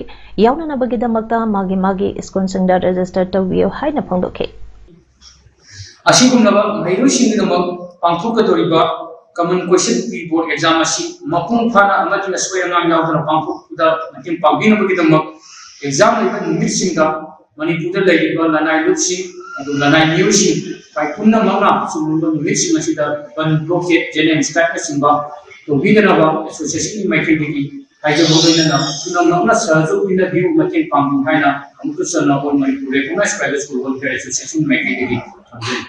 ꯌꯥꯎꯅꯅꯕꯒꯤꯗꯃꯛꯇ ꯃꯥꯒꯤ ꯃꯥꯒꯤ schoolꯁꯤꯡꯗ register ꯇꯧꯕꯤꯌꯨ ꯍꯥꯏꯅ ꯐꯣꯡꯗꯣꯛꯈꯤ꯫ ꯑꯁꯤꯒꯨꯝꯂꯕ ꯃꯍꯩꯔꯣꯏꯁꯤꯡꯒꯤꯗꯃꯛ ꯄꯥꯡꯊꯣꯛꯀꯗꯧꯔꯤꯕ common question pre board exam ꯑꯁꯤ ꯃꯄꯨꯡ ꯐꯥꯅ ꯑꯃꯗꯤ ꯑꯁꯣꯏ ꯑꯉꯥꯝ ꯌꯥꯎꯗꯅ ꯄꯥꯡꯊꯣꯛꯄꯗ ꯃꯇꯦꯡ ꯄꯥꯡꯕꯤꯅꯕꯒꯤꯗꯃꯛ exam ꯂꯩꯕ ꯅꯨꯃꯤꯠꯁꯤꯡꯗ ꯃꯅꯤꯄꯨꯔꯗ ꯂꯩꯔꯤꯕ ꯂꯅꯥꯏ ꯂꯨꯞꯁꯤꯡ ꯑꯗꯨ ꯂꯅꯥꯏ ꯃꯤꯑꯣꯏꯁꯤꯡ ꯄꯨꯝꯅꯃꯛꯅ ꯁꯤꯒꯨꯝꯕ ꯅꯨꯃꯤꯠꯁꯤꯡ ꯑꯁꯤꯗ ꯕꯟ ꯕ꯭ꯂꯣꯀꯦꯠ, ꯖꯦꯅꯦꯝ ꯁ꯭ꯇ꯭ꯔꯥꯏꯛꯅꯆꯤꯡꯕ ꯇꯧꯕꯤꯗꯅꯕ ꯑꯦꯁꯣꯁꯤꯌꯦꯁꯟꯒꯤ ꯃꯥꯏꯀꯩꯗꯒꯤ ꯍꯥꯏꯖꯕ ꯂꯣꯏꯅꯅ ꯄꯨꯝꯅꯃꯛꯅ ꯁꯍꯖꯣꯛ ꯄꯤꯅꯕꯤꯌꯨ, ꯃꯇꯦꯡ ꯄꯥꯡꯕꯤꯌꯨ ꯍꯥꯏꯅ ꯑꯃꯨꯛꯇ ꯆꯟꯅ All Manipur Recognised Private School Welfare Association ꯃꯥꯏꯀꯩꯗꯒꯤ ꯊꯝꯖꯔꯤ꯫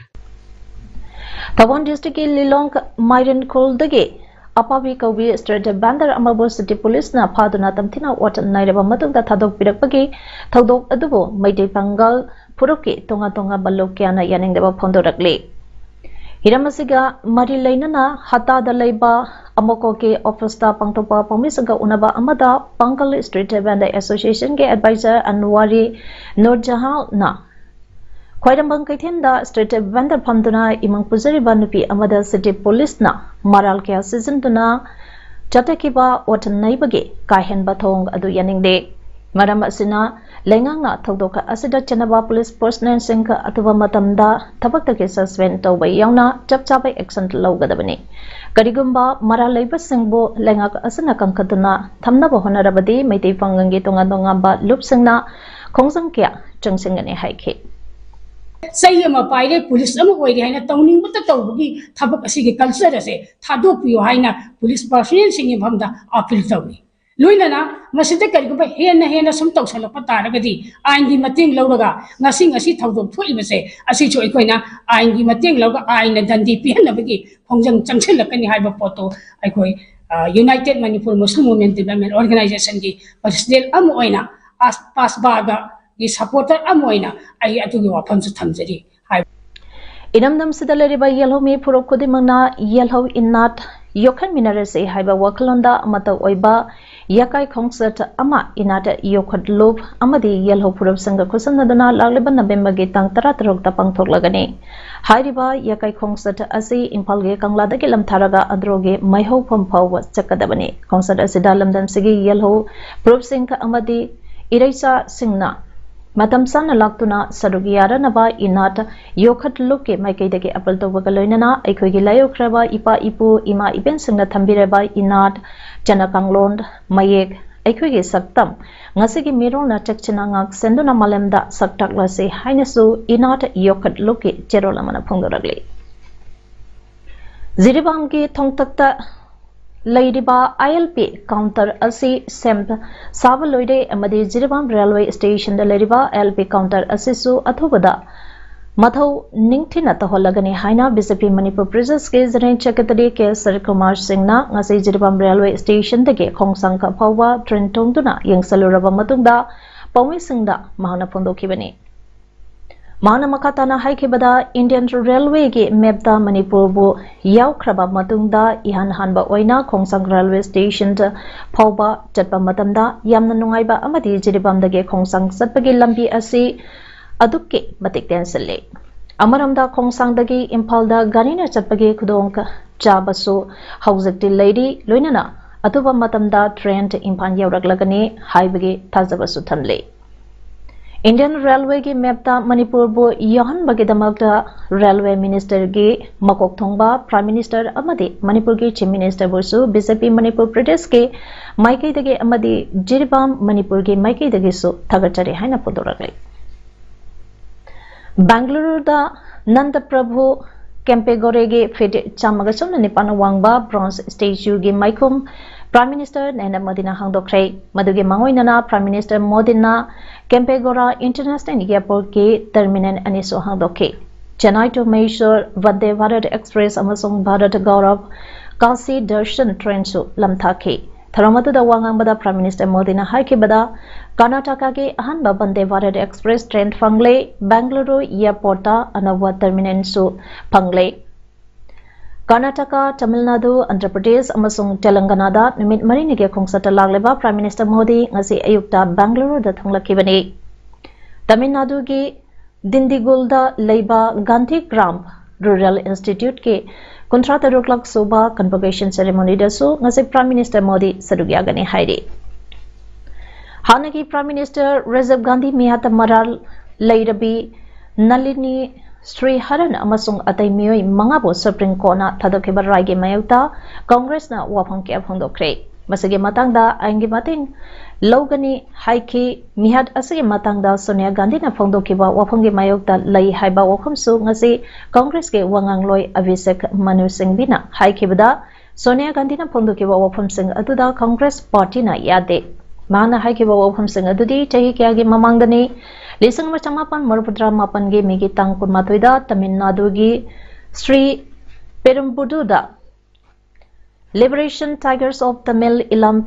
ꯊꯧꯕꯥꯜ ꯗꯤꯁꯇ꯭ꯔꯤꯛꯀꯤ ꯂꯤꯂꯣꯡ ꯃꯥꯏꯔꯦꯟꯈꯣꯜꯗꯒꯤ ꯑꯄꯥꯕꯤ ꯀꯧꯕꯤ ꯁ꯭ꯇ꯭ꯔꯤꯠ ꯚꯦꯟꯗꯔ ꯑꯃꯕꯨ ꯁꯤꯇꯤ ꯄꯨꯂꯤꯁꯅ ꯐꯥꯗꯨꯅ ꯇꯝꯊꯤꯅ ꯑꯣꯠ ꯅꯩꯔꯕ ꯃꯇꯨꯡꯗ ꯊꯥꯗꯣꯛꯄꯤꯔꯛꯄꯒꯤ ꯊꯧꯗꯣꯛ ꯑꯗꯨꯕꯨ ꯃꯩꯇꯩ ꯄꯥꯡꯒꯜ ꯐꯨꯔꯨꯞꯀꯤ ꯇꯣꯉꯥꯟ ꯇꯣꯉꯥꯟꯕ ꯂꯨꯞ ꯀꯌꯥꯅ ꯌꯥꯅꯤꯡꯗꯕ ꯐꯣꯡꯗꯣꯔꯛꯂꯤ꯫ ꯍꯤꯔꯝ ꯑꯁꯤꯒ ꯃꯔꯤ ꯂꯩꯅꯅ ꯍꯇꯥꯗ ꯂꯩꯕ ꯑꯃꯣꯀꯣꯒꯤ ꯑꯣꯐꯤꯁꯇ ꯄꯥꯡꯊꯣꯛꯄ ꯄꯥꯎꯃꯤꯁꯤꯡꯒ ꯎꯅꯕ ꯑꯃꯗ ꯄꯥꯡꯒꯜ ꯁ꯭ꯇ꯭ꯔꯤꯠ ꯚꯦꯟꯗꯔ ꯑꯦꯁꯣꯁꯤꯌꯦꯁꯟꯒꯤ ꯑꯦꯗꯚꯥꯏꯖꯔ ꯑꯟꯋꯥꯔꯤ ꯅꯨꯔꯖꯍꯥꯟꯅ ꯈ꯭ꯋꯥꯏꯔꯝꯕꯟ ꯀꯩꯊꯦꯜꯗ ꯁ꯭ꯇ꯭ꯔꯤꯠ ꯚꯦꯟꯗꯔ ꯐꯝꯗꯨꯅ ꯏꯃꯨꯡ ꯄꯨꯖꯔꯤꯕ ꯅꯨꯄꯤ ꯑꯃꯗ ꯁꯤꯇꯤ ꯄꯨꯂꯤꯁꯅ ꯃꯔꯥꯜ ꯀꯌꯥ ꯁꯤꯖꯤꯟꯗꯨꯅ ꯆꯠꯊꯈꯤꯕ ꯑꯣꯠ ꯅꯩꯕꯒꯤ ꯀꯥ ꯍꯦꯟꯕ ꯊꯧꯑꯣꯡ ꯑꯗꯨ ꯌꯥꯅꯤꯡꯗꯦ꯫ ꯃꯔꯝ ꯑꯁꯤꯅ ꯂꯩꯉꯥꯛꯅ ꯊꯧꯗꯣꯛ ꯑꯁꯤꯗ ꯆꯦꯟꯅꯕ ꯄꯨꯂꯤꯁ ꯄꯔꯁꯅꯦꯜꯁꯤꯡ ꯑꯊꯨꯕ ꯃꯇꯝꯗ ꯊꯕꯛꯇꯒꯤ ꯁꯁꯄꯦꯟ ꯇꯧꯕ ꯌꯥꯎꯅ ꯆꯞ ꯆꯥꯕ ꯑꯦꯛꯁꯟ ꯂꯧꯒꯗꯕꯅꯤ꯫ ꯀꯔꯤꯒꯨꯝꯕ ꯃꯔꯥꯜ ꯂꯩꯕꯁꯤꯡꯕꯨ ꯂꯩꯉꯥꯛ ꯑꯁꯤꯅ ꯀꯟꯈꯠꯇꯨꯅ ꯊꯝꯅꯕ ꯍꯣꯠꯅꯔꯕꯗꯤ ꯃꯩꯇꯩ ꯄꯥꯡꯒꯜꯒꯤ ꯇꯣꯉꯥꯟ ꯇꯣꯉꯥꯟꯕ ꯂꯨꯞꯁꯤꯡꯅ ꯈꯣꯡꯖꯪ ꯀꯌꯥ ꯆꯪꯁꯤꯟꯒꯅꯤ ꯍꯥꯏꯈꯤ꯫ ꯆꯩ ꯑꯃ ꯄꯥꯏꯔꯦ, ꯄꯨꯂꯤꯁ ꯑꯃ ꯑꯣꯏꯔꯦ ꯍꯥꯏꯅ ꯇꯧꯅꯤꯡꯕꯇ ꯇꯧꯕꯒꯤ ꯊꯕꯛ ꯑꯁꯤꯒꯤ ꯀꯜꯆꯔ ꯑꯁꯦ ꯊꯥꯗꯣꯛꯄꯤꯌꯨ ꯍꯥꯏꯅ ꯄꯨꯂꯤꯁ ꯄꯥꯔꯁꯣꯅꯦꯜꯁꯤꯡꯒꯤ ꯃꯐꯝꯗ ꯑꯄꯤꯜ ꯇꯧꯔꯤ꯫ ꯂꯣꯏꯅꯅ ꯃꯁꯤꯗ ꯀꯔꯤꯒꯨꯝꯕ ꯍꯦꯟꯅ ꯍꯦꯟꯅ ꯁꯨꯝ ꯇꯧꯁꯜꯂꯛꯄ ꯇꯥꯔꯒꯗꯤ ꯑꯥꯏꯟꯒꯤ ꯃꯇꯦꯡ ꯂꯧꯔꯒ ꯉꯁꯤ ꯉꯁꯤ ꯊꯧꯗꯣꯛ ꯊꯣꯛꯏꯕꯁꯦ ꯑꯁꯤꯁꯨ ꯑꯩꯈꯣꯏꯅ ꯑꯥꯏꯟꯒꯤ ꯃꯇꯦꯡ ꯂꯧꯔꯒ ꯑꯥꯏꯟꯅ ꯗꯟꯗꯤ ꯄꯤꯍꯟꯅꯕꯒꯤ ꯈꯣꯡꯖꯪ ꯆꯪꯁꯤꯜꯂꯛꯀꯅꯤ ꯍꯥꯏꯕ ꯄꯣꯠꯇꯣ ꯑꯩꯈꯣꯏ ꯌꯨꯅꯥꯏꯇꯦꯠ ꯃꯅꯤꯄꯨꯔ ꯃꯨꯁꯂꯤꯝ ꯋꯨꯃꯦꯟ ꯗꯤꯕꯦꯂꯞꯃꯦꯟ ꯑꯣꯔꯒꯅꯥꯏꯖꯦꯁꯟꯒꯤ ꯄ꯭ꯔꯁꯤꯗꯦꯟ ꯑꯃ ꯑꯣꯏꯅ ꯄꯥꯁꯕꯥꯒꯒꯤ ꯁꯄꯣꯔꯇꯔ ꯑꯃ ꯑꯣꯏꯅ ꯑꯩ ꯑꯗꯨꯒꯤ ꯋꯥꯐꯝꯁꯨ ꯊꯝꯖꯔꯤ ꯍꯥꯏ꯫ ꯏꯔꯝꯗꯝꯁꯤꯗ ꯂꯩꯔꯤꯕ ꯌꯦꯜꯍꯧꯃꯤ ꯐꯨꯔꯨꯞ ꯈꯨꯗꯤꯡꯃꯛꯅ ꯌꯦꯜꯍꯧ ꯏꯅꯥꯠ ꯌꯣꯛꯈꯠꯃꯤꯟꯅꯔꯁꯤ ꯍꯥꯏꯕ ꯋꯥꯈꯜꯂꯣꯟꯗ ꯑꯃꯠꯇ ꯑꯣꯏꯕ ꯌꯥꯀꯥꯏ ꯈꯣꯡꯆꯠ ꯑꯃ ꯏꯅꯥꯠ ꯌꯣꯛꯈꯠꯂꯨꯞ ꯑꯃꯗꯤ ꯌꯦꯜꯍꯧ ꯐꯨꯔꯨꯞꯁꯤꯡꯒ ꯈꯨꯠꯁꯝꯅꯗꯨꯅ ꯂꯥꯛꯂꯤꯕ ꯅꯕꯦꯝꯕꯔꯒꯤ ꯇꯥꯡ ꯇꯔꯥꯇꯔꯨꯛꯇ ꯄꯥꯡꯊꯣꯛꯂꯒꯅꯤ꯫ ꯍꯥꯏꯔꯤꯕ ꯌꯥꯀꯥꯏ ꯈꯣꯡꯆꯠ ꯑꯁꯤ ꯏꯝꯐꯥꯜꯒꯤ ꯀꯪꯂꯥꯗꯒꯤ ꯂꯝꯊꯥꯔꯒ ꯑꯟꯗ꯭ꯔꯣꯒꯤ ꯃꯩꯍꯧꯐꯝ ꯐꯥꯎꯕ ꯆꯠꯀꯗꯕꯅꯤ꯫ ꯈꯣꯡꯆꯠ ꯑꯁꯤꯗ ꯂꯝꯗꯝꯁꯤꯒꯤ ꯌꯦꯜꯍꯧ ꯐꯨꯔꯨꯞꯁꯤꯡ ꯑꯃꯗꯤ ꯏꯔꯩꯆꯥꯁꯤꯡꯅ ꯃꯇꯝ ꯆꯥꯅ ꯂꯥꯛꯇꯨꯅ ꯁꯔꯨꯛ ꯌꯥꯔꯅꯕ ꯏꯅꯥꯠ ꯌꯣꯛꯈꯠꯂꯨꯞꯀꯤ ꯃꯥꯏꯀꯩꯗꯒꯤ ꯑꯄꯤꯜ ꯇꯧꯕꯒ ꯂꯣꯏꯅꯅ ꯑꯩꯈꯣꯏꯒꯤ ꯂꯥꯏꯑꯣꯏꯈ꯭ꯔꯕ ꯏꯄꯥ ꯏꯄꯨ ꯏꯃꯥ ꯏꯕꯦꯟꯁꯤꯡꯅ ꯊꯝꯕꯤꯔꯕ ꯏꯅꯥꯠ, ꯆꯠꯅ ꯀꯥꯡꯂꯣꯟ, ꯃꯌꯦꯛ, ꯑꯩꯈꯣꯏꯒꯤ ꯁꯛꯇꯝ ꯉꯁꯤꯒꯤ ꯃꯤꯔꯣꯜꯅ ꯆꯦꯛꯁꯤꯟꯅ ꯉꯥꯛ ꯁꯦꯟꯗꯨꯅ ꯃꯥꯂꯦꯝꯗ ꯁꯛ ꯇꯥꯛꯂꯁꯤ ꯍꯥꯏꯅꯁꯨ ꯏꯅꯥꯠ ꯌꯣꯛꯈꯠꯂꯨꯀꯤ ꯆꯦꯔꯣꯜ ꯑꯃꯅ ꯐꯣꯡꯗꯣꯔꯛꯂꯤ꯫ ꯖꯤꯔꯤꯕꯥꯝꯒꯤ ꯊꯣꯡꯇꯛꯇ ꯂꯩꯔꯤꯕ ILP counter ꯑꯁꯤ ꯁꯦꯝ ꯁꯥꯕ ꯂꯣꯏꯔꯦ ꯑꯃꯗꯤ ꯖꯤꯔꯤꯕꯥꯝ railway stationꯗ ꯂꯩꯔꯤꯕ ILP counter ꯑꯁꯤꯁꯨ ꯑꯊꯨꯕꯗ ꯃꯊꯧ ꯅꯤꯡꯊꯤꯅ ꯇꯧꯍꯜꯂꯒꯅꯤ ꯍꯥꯏꯅ BJP ꯃꯅꯤꯄꯨꯔ ꯄ꯭ꯔꯗꯦꯁꯀꯤ General Secretary ꯀꯦ ꯁꯔꯤꯠ ꯀꯨꯃꯥꯔ ꯁꯤꯡꯅ ꯉꯁꯤ ꯖꯤꯔꯤꯕꯥꯝ railway stationꯗꯒꯤ ꯈꯣꯡꯁꯥꯡꯈ ꯐꯥꯎꯕ train ꯇꯣꯡꯗꯨꯅ ꯌꯦꯡꯁꯜꯂꯨꯔꯕ ꯃꯇꯨꯡꯗ ꯄꯥꯎꯃꯤꯁꯤꯡꯗ ꯃꯍꯥꯛꯅ ꯐꯣꯡꯗꯣꯛꯈꯤꯕꯅꯤ꯫ ꯃꯍꯥꯛꯅ ꯃꯈꯥ ꯇꯥꯅ ꯍꯥꯏꯈꯤꯕꯗ, Indian railwayꯒꯤ mapꯇ ꯃꯅꯤꯄꯨꯔꯕꯨ ꯌꯥꯎꯈ꯭ꯔꯕ ꯃꯇꯨꯡꯗ ꯏꯍꯥꯟ ꯍꯥꯟꯕ ꯑꯣꯏꯅ ꯈꯣꯡꯁꯥꯡ railway station ꯐꯥꯎꯕ ꯆꯠꯄ ꯃꯇꯝꯗ ꯌꯥꯝꯅ ꯅꯨꯡꯉꯥꯏꯕ ꯑꯃꯗꯤ ꯖꯤꯔꯤꯕꯥꯝꯗꯒꯤ ꯈꯣꯡꯁꯥꯡ ꯆꯠꯄꯒꯤ ꯂꯝꯕꯤ ꯑꯁꯤ ꯑꯗꯨꯛꯀꯤ ꯃꯇꯤꯛ ꯇꯦꯟꯁꯤꯜꯂꯤ꯫ ꯑꯃꯔꯣꯝꯗ ꯈꯣꯡꯁꯥꯡꯗꯒꯤ ꯏꯝꯐꯥꯜꯗ ꯒꯥꯔꯤꯅ ꯆꯠꯄꯒꯤ ꯈꯨꯗꯣꯡ ꯆꯥꯕꯁꯨ ꯍꯧꯖꯤꯛꯇꯤ ꯂꯩꯔꯤ, ꯂꯣꯏꯅꯅ ꯑꯊꯨꯕ ꯃꯇꯝꯗ train ꯏꯝꯐꯥꯜ ꯌꯧꯔꯛꯂꯒꯅꯤ ꯍꯥꯏꯕꯒꯤ ꯊꯥꯖꯕꯁꯨ ꯊꯝꯂꯤ꯫ Indian railwayꯒꯤ mapꯇ ꯃꯅꯤꯄꯨꯔꯕꯨ ꯌꯥꯎꯍꯟꯕꯒꯤꯗꯃꯛꯇ railway ministerꯒꯤ ꯃꯀꯣꯛ ꯊꯣꯡꯕ Prime Minister ꯑꯃꯗꯤ ꯃꯅꯤꯄꯨꯔꯒꯤ Chief Ministerꯕꯨꯁꯨ BJP ꯃꯅꯤꯄꯨꯔ ꯄ꯭ꯔꯗꯦꯁꯀꯤ ꯃꯥꯏꯀꯩꯗꯒꯤ ꯑꯃꯗꯤ ꯖꯤꯔꯤꯕꯥꯝ ꯃꯅꯤꯄꯨꯔꯒꯤ ꯃꯥꯏꯀꯩꯗꯒꯤꯁꯨ ꯊꯥꯒꯠꯆꯔꯤ ꯍꯥꯏꯅ ꯐꯣꯡꯗꯣꯔꯛꯂꯤ꯫ ꯕꯦꯡꯒꯂꯨꯔꯨꯗ ꯅꯟꯗ ꯄ꯭ꯔꯚꯨ ꯀꯦꯝꯄꯦꯒꯣꯔꯦꯒꯤ feet ꯆꯥꯝꯃꯒ ꯁꯨꯞꯅ ꯅꯤꯄꯥꯟ ꯋꯥꯡꯕ bronze statueꯒꯤ ꯃꯥꯏꯈꯨꯝ Prime Minister ꯅꯔꯦꯟꯗ꯭ꯔ ꯃꯣꯗꯤꯅ ꯍꯥꯡꯗꯣꯛꯈ꯭ꯔꯦ꯫ ꯃꯗꯨꯒꯤ ꯃꯥꯡꯑꯣꯏꯅꯅ Prime Minister ꯃꯣꯗꯤꯅ ꯀꯦꯝꯄꯦꯒꯣꯔꯥ International Airportꯀꯤ terminal ꯑꯅꯤꯁꯨ ꯍꯥꯡꯗꯣꯛꯈꯤ꯫ Chennai to Mysore Vande Bharat Express ꯑꯃꯁꯨꯡ Bharat Gaurav Kashi Darshan trainꯁꯨ ꯂꯝꯊꯥꯈꯤ꯫ ꯊꯧꯔꯝ ꯑꯗꯨꯗ ꯋꯥ ꯉꯥꯡꯕꯗ Prime Minister ꯃꯣꯗꯤꯅ ꯍꯥꯏꯈꯤꯕꯗ, ꯀꯔꯅꯥꯇꯀꯥꯒꯤ ꯑꯍꯥꯟꯕ Vande Bharat Express train ꯐꯪꯂꯦ, ꯕꯦꯡꯒꯂꯨꯔꯨ airportꯇ ꯑꯅꯧꯕ terminalꯁꯨ ꯐꯪꯂꯦ꯫ ꯀꯔꯅꯥꯇꯀꯥ, ꯇꯥꯃꯤꯜ ꯅꯥꯗꯨ, ꯑꯟꯙ꯭ꯔ ꯄ꯭ꯔꯗꯦꯁ ꯑꯃꯁꯨꯡ ꯇꯦꯂꯪꯒꯅꯥꯗ ꯅꯨꯃꯤꯠ ꯃꯔꯤꯅꯤꯒꯤ ꯈꯣꯡꯆꯠꯇ ꯂꯥꯛꯂꯤꯕ Prime Minister ꯃꯣꯗꯤ ꯉꯁꯤ ꯑꯌꯨꯛꯇ ꯕꯦꯡꯒꯂꯨꯔꯨꯗ ꯊꯨꯡꯂꯛꯈꯤꯕꯅꯤ꯫ ꯇꯥꯃꯤꯜ ꯅꯥꯗꯨꯒꯤ ꯗꯤꯟꯗꯤꯒꯨꯜꯗ ꯂꯩꯕ ꯒꯥꯟꯙꯤ ꯒ꯭ꯔꯥꯝ Rural Instituteꯀꯤ ꯀꯨꯟꯊ꯭ꯔꯥ ꯇꯔꯨꯛꯂꯛ ꯁꯨꯕ convocation ceremonyꯗꯁꯨ ꯉꯁꯤ Prime Minister ꯃꯣꯗꯤ ꯁꯔꯨꯛ ꯌꯥꯒꯅꯤ ꯍꯥꯏꯔꯤ꯫ ꯍꯥꯟꯅꯒꯤ Prime Minister ꯔꯥꯖꯤꯕ ꯒꯥꯟꯙꯤ ꯃꯤꯌꯥꯠꯇ ꯃꯔꯥꯜ ꯂꯩꯔꯕꯤ ꯅꯂꯤꯅꯤ ꯁ꯭ꯔꯤꯍꯔꯟ ꯑꯃꯁꯨꯡ ꯑꯇꯩ ꯃꯤꯑꯣꯏ ꯃꯉꯥꯕꯨ Supreme Courtꯅ ꯊꯥꯗꯣꯛꯈꯤꯕ ꯔꯥꯏꯒꯤ ꯃꯥꯌꯣꯛꯇ ꯀꯪꯒ꯭ꯔꯦꯁꯅ ꯋꯥꯐꯝ ꯀꯌꯥ ꯐꯣꯡꯗꯣꯛꯈ꯭ꯔꯦ꯫ ꯃꯁꯤꯒꯤ ꯃꯇꯥꯡꯗ ꯑꯩꯒꯤ ꯃꯇꯦꯡ ꯂꯧꯒꯅꯤ ꯍꯥꯏꯈꯤ꯫ ꯃꯤꯍꯥꯠ ꯑꯁꯤꯒꯤ ꯃꯇꯥꯡꯗ ꯁꯣꯅꯤꯌꯥ ꯒꯥꯟꯙꯤꯅ ꯐꯣꯡꯗꯣꯛꯈꯤꯕ ꯋꯥꯐꯝꯒꯤ ꯃꯥꯌꯣꯛꯇ ꯂꯩ ꯍꯥꯏꯕ ꯋꯥꯐꯝꯁꯨ ꯉꯁꯤ ꯀꯪꯒ꯭ꯔꯦꯁꯀꯤ ꯋꯥꯉꯥꯡꯂꯣꯏ ꯑꯚꯤꯁꯦꯛ ꯃꯅꯨ ꯁꯤꯡꯚꯤꯅ ꯍꯥꯏꯈꯤꯕꯗ, ꯁꯣꯅꯤꯌꯥ ꯒꯥꯟꯙꯤꯅ ꯐꯣꯡꯗꯣꯛꯈꯤꯕ ꯋꯥꯐꯝꯁꯤꯡ ꯑꯗꯨꯗ ꯀꯪꯒ꯭ꯔꯦꯁ ꯄꯥꯔꯇꯤꯅ ꯌꯥꯗꯦ꯫ ꯃꯍꯥꯛꯅ ꯍꯥꯏꯈꯤꯕ ꯋꯥꯐꯝꯁꯤꯡ ꯑꯗꯨꯗꯤ ꯆꯍꯤ ꯀꯌꯥꯒꯤ ꯃꯃꯥꯡꯗꯅꯤ, ꯂꯤꯁꯤꯡ ꯑꯃ ꯆꯃꯥꯄꯟ ꯃꯔꯤꯐꯨꯇꯔꯥ ꯃꯥꯄꯟꯒꯤ ꯃꯦꯒꯤ ꯇꯥꯡ ꯀꯨꯟꯃꯥꯊꯣꯏꯗ ꯇꯃꯤꯜ ꯅꯥꯗꯨꯒꯤ Shri ꯄꯦꯔꯨꯝꯕꯨꯗꯨꯗ Liberation Tigers of Tamil Eelam,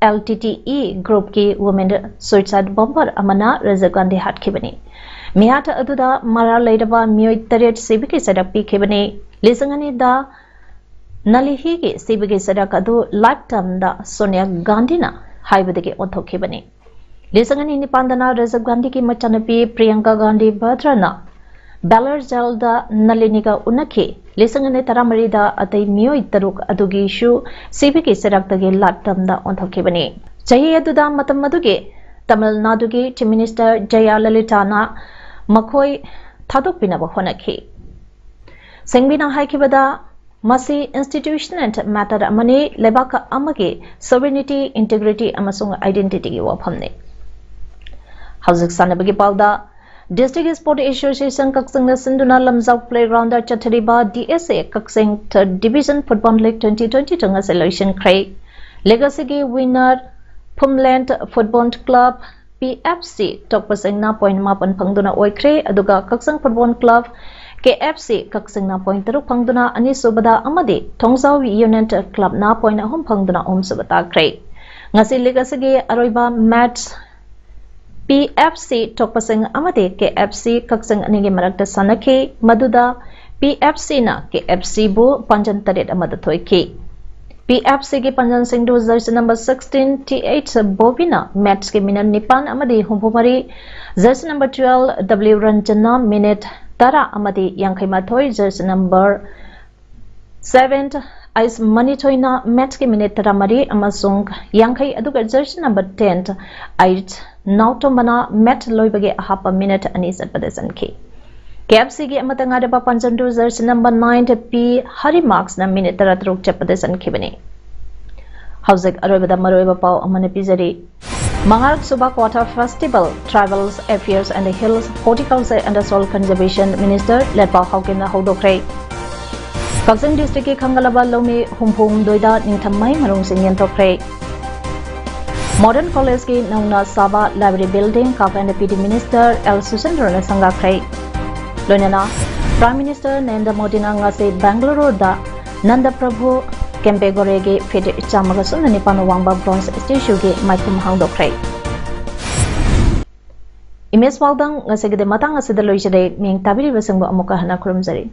L T T E, groupꯀꯤ women suicide bomber ꯑꯃꯅ ꯔꯥꯖꯤꯕ ꯒꯥꯟꯙꯤ ꯍꯥꯠꯈꯤꯕꯅꯤ꯫ ꯃꯤꯍꯥꯠ ꯑꯗꯨꯗ ꯃꯔꯥꯜ ꯂꯩꯔꯕ ꯃꯤꯑꯣꯏ ꯇꯔꯦꯠ ꯁꯤꯕꯒꯤ ꯆꯩꯔꯥꯛ ꯄꯤꯈꯤꯕꯅꯤ꯫ ꯂꯤꯁꯤꯡ ꯑꯅꯤꯗ ꯅꯂꯤꯍꯤꯒꯤ ꯁꯤꯕꯒꯤ ꯆꯩꯔꯥꯛ ꯑꯗꯨ life termꯗ ꯁꯣꯅꯤꯌꯥ ꯒꯥꯟꯙꯤꯅ ꯍꯥꯏꯕꯗꯒꯤ ꯑꯣꯟꯊꯣꯛꯈꯤꯕꯅꯤ꯫ ꯂꯤꯁꯤꯡ ꯑꯅꯤ ꯅꯤꯄꯥꯟꯗꯅ ꯔꯥꯖꯤꯕ ꯒꯥꯟꯙꯤꯒꯤ ꯃꯆꯥꯅꯨꯄꯤ ꯄ꯭ꯔꯤꯌꯪꯀꯥ ꯒꯥꯟꯙꯤ ꯚꯗ꯭ꯔꯅ ꯕꯦꯂꯔ ꯖꯦꯜꯗ ꯅꯂꯤꯅꯤꯒ ꯎꯅꯈꯤ꯫ ꯂꯤꯁꯤꯡ ꯑꯅꯤ ꯇꯔꯥꯃꯔꯤꯗ ꯑꯇꯩ ꯃꯤꯑꯣꯏ ꯇꯔꯨꯛ ꯑꯗꯨꯒꯤꯁꯨ ꯁꯤꯕꯒꯤ ꯆꯩꯔꯥꯛꯇꯒꯤ life termꯗ ꯑꯣꯟꯊꯣꯛꯈꯤꯕꯅꯤ꯫ ꯆꯍꯤ ꯑꯗꯨꯗ ꯃꯇꯝ ꯑꯗꯨꯒꯤ ꯇꯃꯤꯜ ꯅꯥꯗꯨꯒꯤ Chief Minister ꯖꯌꯥꯂꯂꯤꯇꯥꯅ ꯃꯈꯣꯏ ꯊꯥꯗꯣꯛꯄꯤꯅꯕ ꯍꯣꯠꯅꯈꯤ꯫ ꯁꯤꯡꯚꯤꯅ ꯍꯥꯏꯈꯤꯕꯗ, ꯃꯁꯤ institutional matter ꯑꯃꯅꯤ, ꯂꯩꯕꯥꯛ ꯑꯃꯒꯤ sovereignty, integrity ꯑꯃꯁꯨꯡ identityꯒꯤ ꯋꯥꯐꯝꯅꯤ꯫ ꯍꯧꯖꯤꯛ ꯁꯥꯟꯅꯕꯒꯤ ꯄꯥꯎꯗ, District Sport Association ꯀꯛꯆꯤꯡꯅ ꯁꯤꯟꯗꯨꯅ ꯂꯝꯖꯥꯎ playgroundꯗ ꯆꯠꯊꯔꯤꯕ D S A Kakching Third Division Football League twenty twenty-two ꯉꯁꯤ ꯂꯣꯏꯁꯤꯟꯈ꯭ꯔꯦ꯫ League ꯑꯁꯤꯒꯤ winner ꯐꯨꯝꯂꯦꯟ Football Club P F C ꯇꯣꯛꯄꯁꯤꯡꯅ point ꯃꯥꯄꯟ ꯐꯪꯗꯨꯅ ꯑꯣꯏꯈ꯭ꯔꯦ, ꯑꯗꯨꯒ ꯀꯛꯆꯤꯡ Football Club K F C ꯀꯛꯆꯤꯡꯅ point ꯇꯔꯨꯛ ꯐꯪꯗꯨꯅ ꯑꯅꯤꯁꯨꯕꯗ ꯑꯃꯗꯤ ꯊꯣꯡꯖꯥꯎ Union Clubꯅ point ꯑꯍꯨꯝ ꯐꯪꯗꯨꯅ ꯑꯍꯨꯝꯁꯨꯕ ꯇꯥꯈ꯭ꯔꯦ꯫ ꯉꯁꯤ league ꯑꯁꯤꯒꯤ ꯑꯔꯣꯏꯕ match P F C ꯇꯣꯛꯄꯁꯤꯡ ꯑꯃꯗꯤ K F C ꯀꯛꯆꯤꯡ ꯑꯅꯤꯒꯤ ꯃꯔꯛꯇ ꯁꯥꯟꯅꯈꯤ, ꯃꯗꯨꯗ P F Cꯅ K F Cꯕꯨ ꯄꯥꯟꯖꯟ ꯇꯔꯦꯠ ꯑꯃꯗ ꯊꯣꯏꯈꯤ꯫ P F Cꯒꯤ ꯄꯥꯟꯖꯟꯁꯤꯡꯗꯨ jersey number sixteen T H ꯕꯣꯕꯤꯅ matchꯀꯤ minute ꯅꯤꯄꯥꯟ ꯑꯃꯗꯤ ꯍꯨꯝꯐꯨ ꯃꯔꯤ, jersey number twelve W ꯔꯟꯖꯟꯅ minute ꯇꯔꯥ ꯑꯃꯗꯤ ꯌꯥꯡꯈꯩ ꯃꯥꯊꯣꯏ, jersey number seven ꯑꯩꯁ ꯃꯅꯤꯊꯣꯏꯅ matchꯀꯤ minute ꯇꯔꯥꯃꯔꯤ ꯑꯃꯁꯨꯡ ꯌꯥꯡꯈꯩ, ꯑꯗꯨꯒ jersey number ten ꯑꯩꯁ ꯅꯥꯎꯇꯣꯝꯕꯅ match ꯂꯣꯏꯕꯒꯤ ꯑꯍꯥꯞꯄ minute ꯑꯅꯤ ꯆꯠꯄꯗ ꯆꯟꯈꯤ꯫ K F Cꯒꯤ ꯑꯃꯠꯇ ꯉꯥꯏꯔꯕ ꯄꯥꯟꯖꯟꯗꯨ jersey number nine P ꯍꯔꯤꯃꯥꯛꯁꯅ minute ꯇꯔꯥꯇꯔꯨꯛ ꯆꯠꯄꯗ ꯆꯟꯈꯤꯕꯅꯤ꯫ ꯍꯧꯖꯤꯛ ꯑꯔꯣꯏꯕꯗ ꯃꯔꯨꯑꯣꯏꯕ ꯄꯥꯎ ꯑꯃꯅ ꯄꯤꯖꯔꯤ꯫ ꯃꯉꯥꯔꯛ ꯁꯨꯕ Kwatha festival Tribals Affairs and Hills, Horticulture and Soil Conservation Minister Letpao ꯍꯥꯎꯀꯤꯞꯅ ꯍꯧꯗꯣꯛꯈ꯭ꯔꯦ꯫ ꯀꯛꯆꯤꯡ ꯗꯤꯁꯇ꯭ꯔꯤꯛꯀꯤ ꯈꯟꯒꯠꯂꯕ ꯂꯧꯃꯤ ꯍꯨꯝꯐꯨ ꯍꯨꯝꯗꯣꯏꯗ ꯅꯤꯡꯊꯝ ꯃꯍꯩ ꯃꯔꯣꯡꯁꯤꯡ ꯌꯦꯟꯊꯣꯛꯈ꯭ꯔꯦ꯫ ꯃꯣꯗꯔꯟ ꯀꯣꯂꯦꯖꯀꯤ ꯅꯧꯅ ꯁꯥꯕ library building CAF and PD Minister L ꯁꯨꯁꯤꯟꯗ꯭ꯔꯅ ꯁꯪꯒꯥꯈ꯭ꯔꯦ꯫ ꯂꯣꯏꯅꯅ Prime Minister ꯅꯔꯦꯟꯗ꯭ꯔ ꯃꯣꯗꯤꯅ ꯉꯁꯤ ꯕꯦꯡꯒꯂꯨꯔꯨꯗ ꯅꯟꯗ ꯄ꯭ꯔꯚꯨ ꯀꯦꯝꯄꯦꯒꯣꯔꯦꯒꯤ ꯐꯤꯠ ꯆꯥꯝꯃꯒ ꯁꯨꯞꯅ ꯅꯤꯄꯥꯟ ꯋꯥꯡꯕ bronze statueꯒꯤ ꯃꯥꯏꯈꯨꯝ ꯍꯥꯡꯗꯣꯛꯈ꯭ꯔꯦ꯫ Image ꯄꯥꯎꯗꯪ ꯉꯁꯤꯒꯤꯗꯤ ꯃꯇꯥꯡ ꯑꯁꯤꯗ ꯂꯣꯏꯖꯔꯦ꯫ ꯃꯤꯌꯦꯡ ꯇꯥꯕꯤꯔꯤꯕꯁꯤꯡꯕꯨ ꯑꯃꯨꯛꯀ ꯍꯟꯅ ꯈꯨꯔꯨꯝꯖꯔꯤ꯫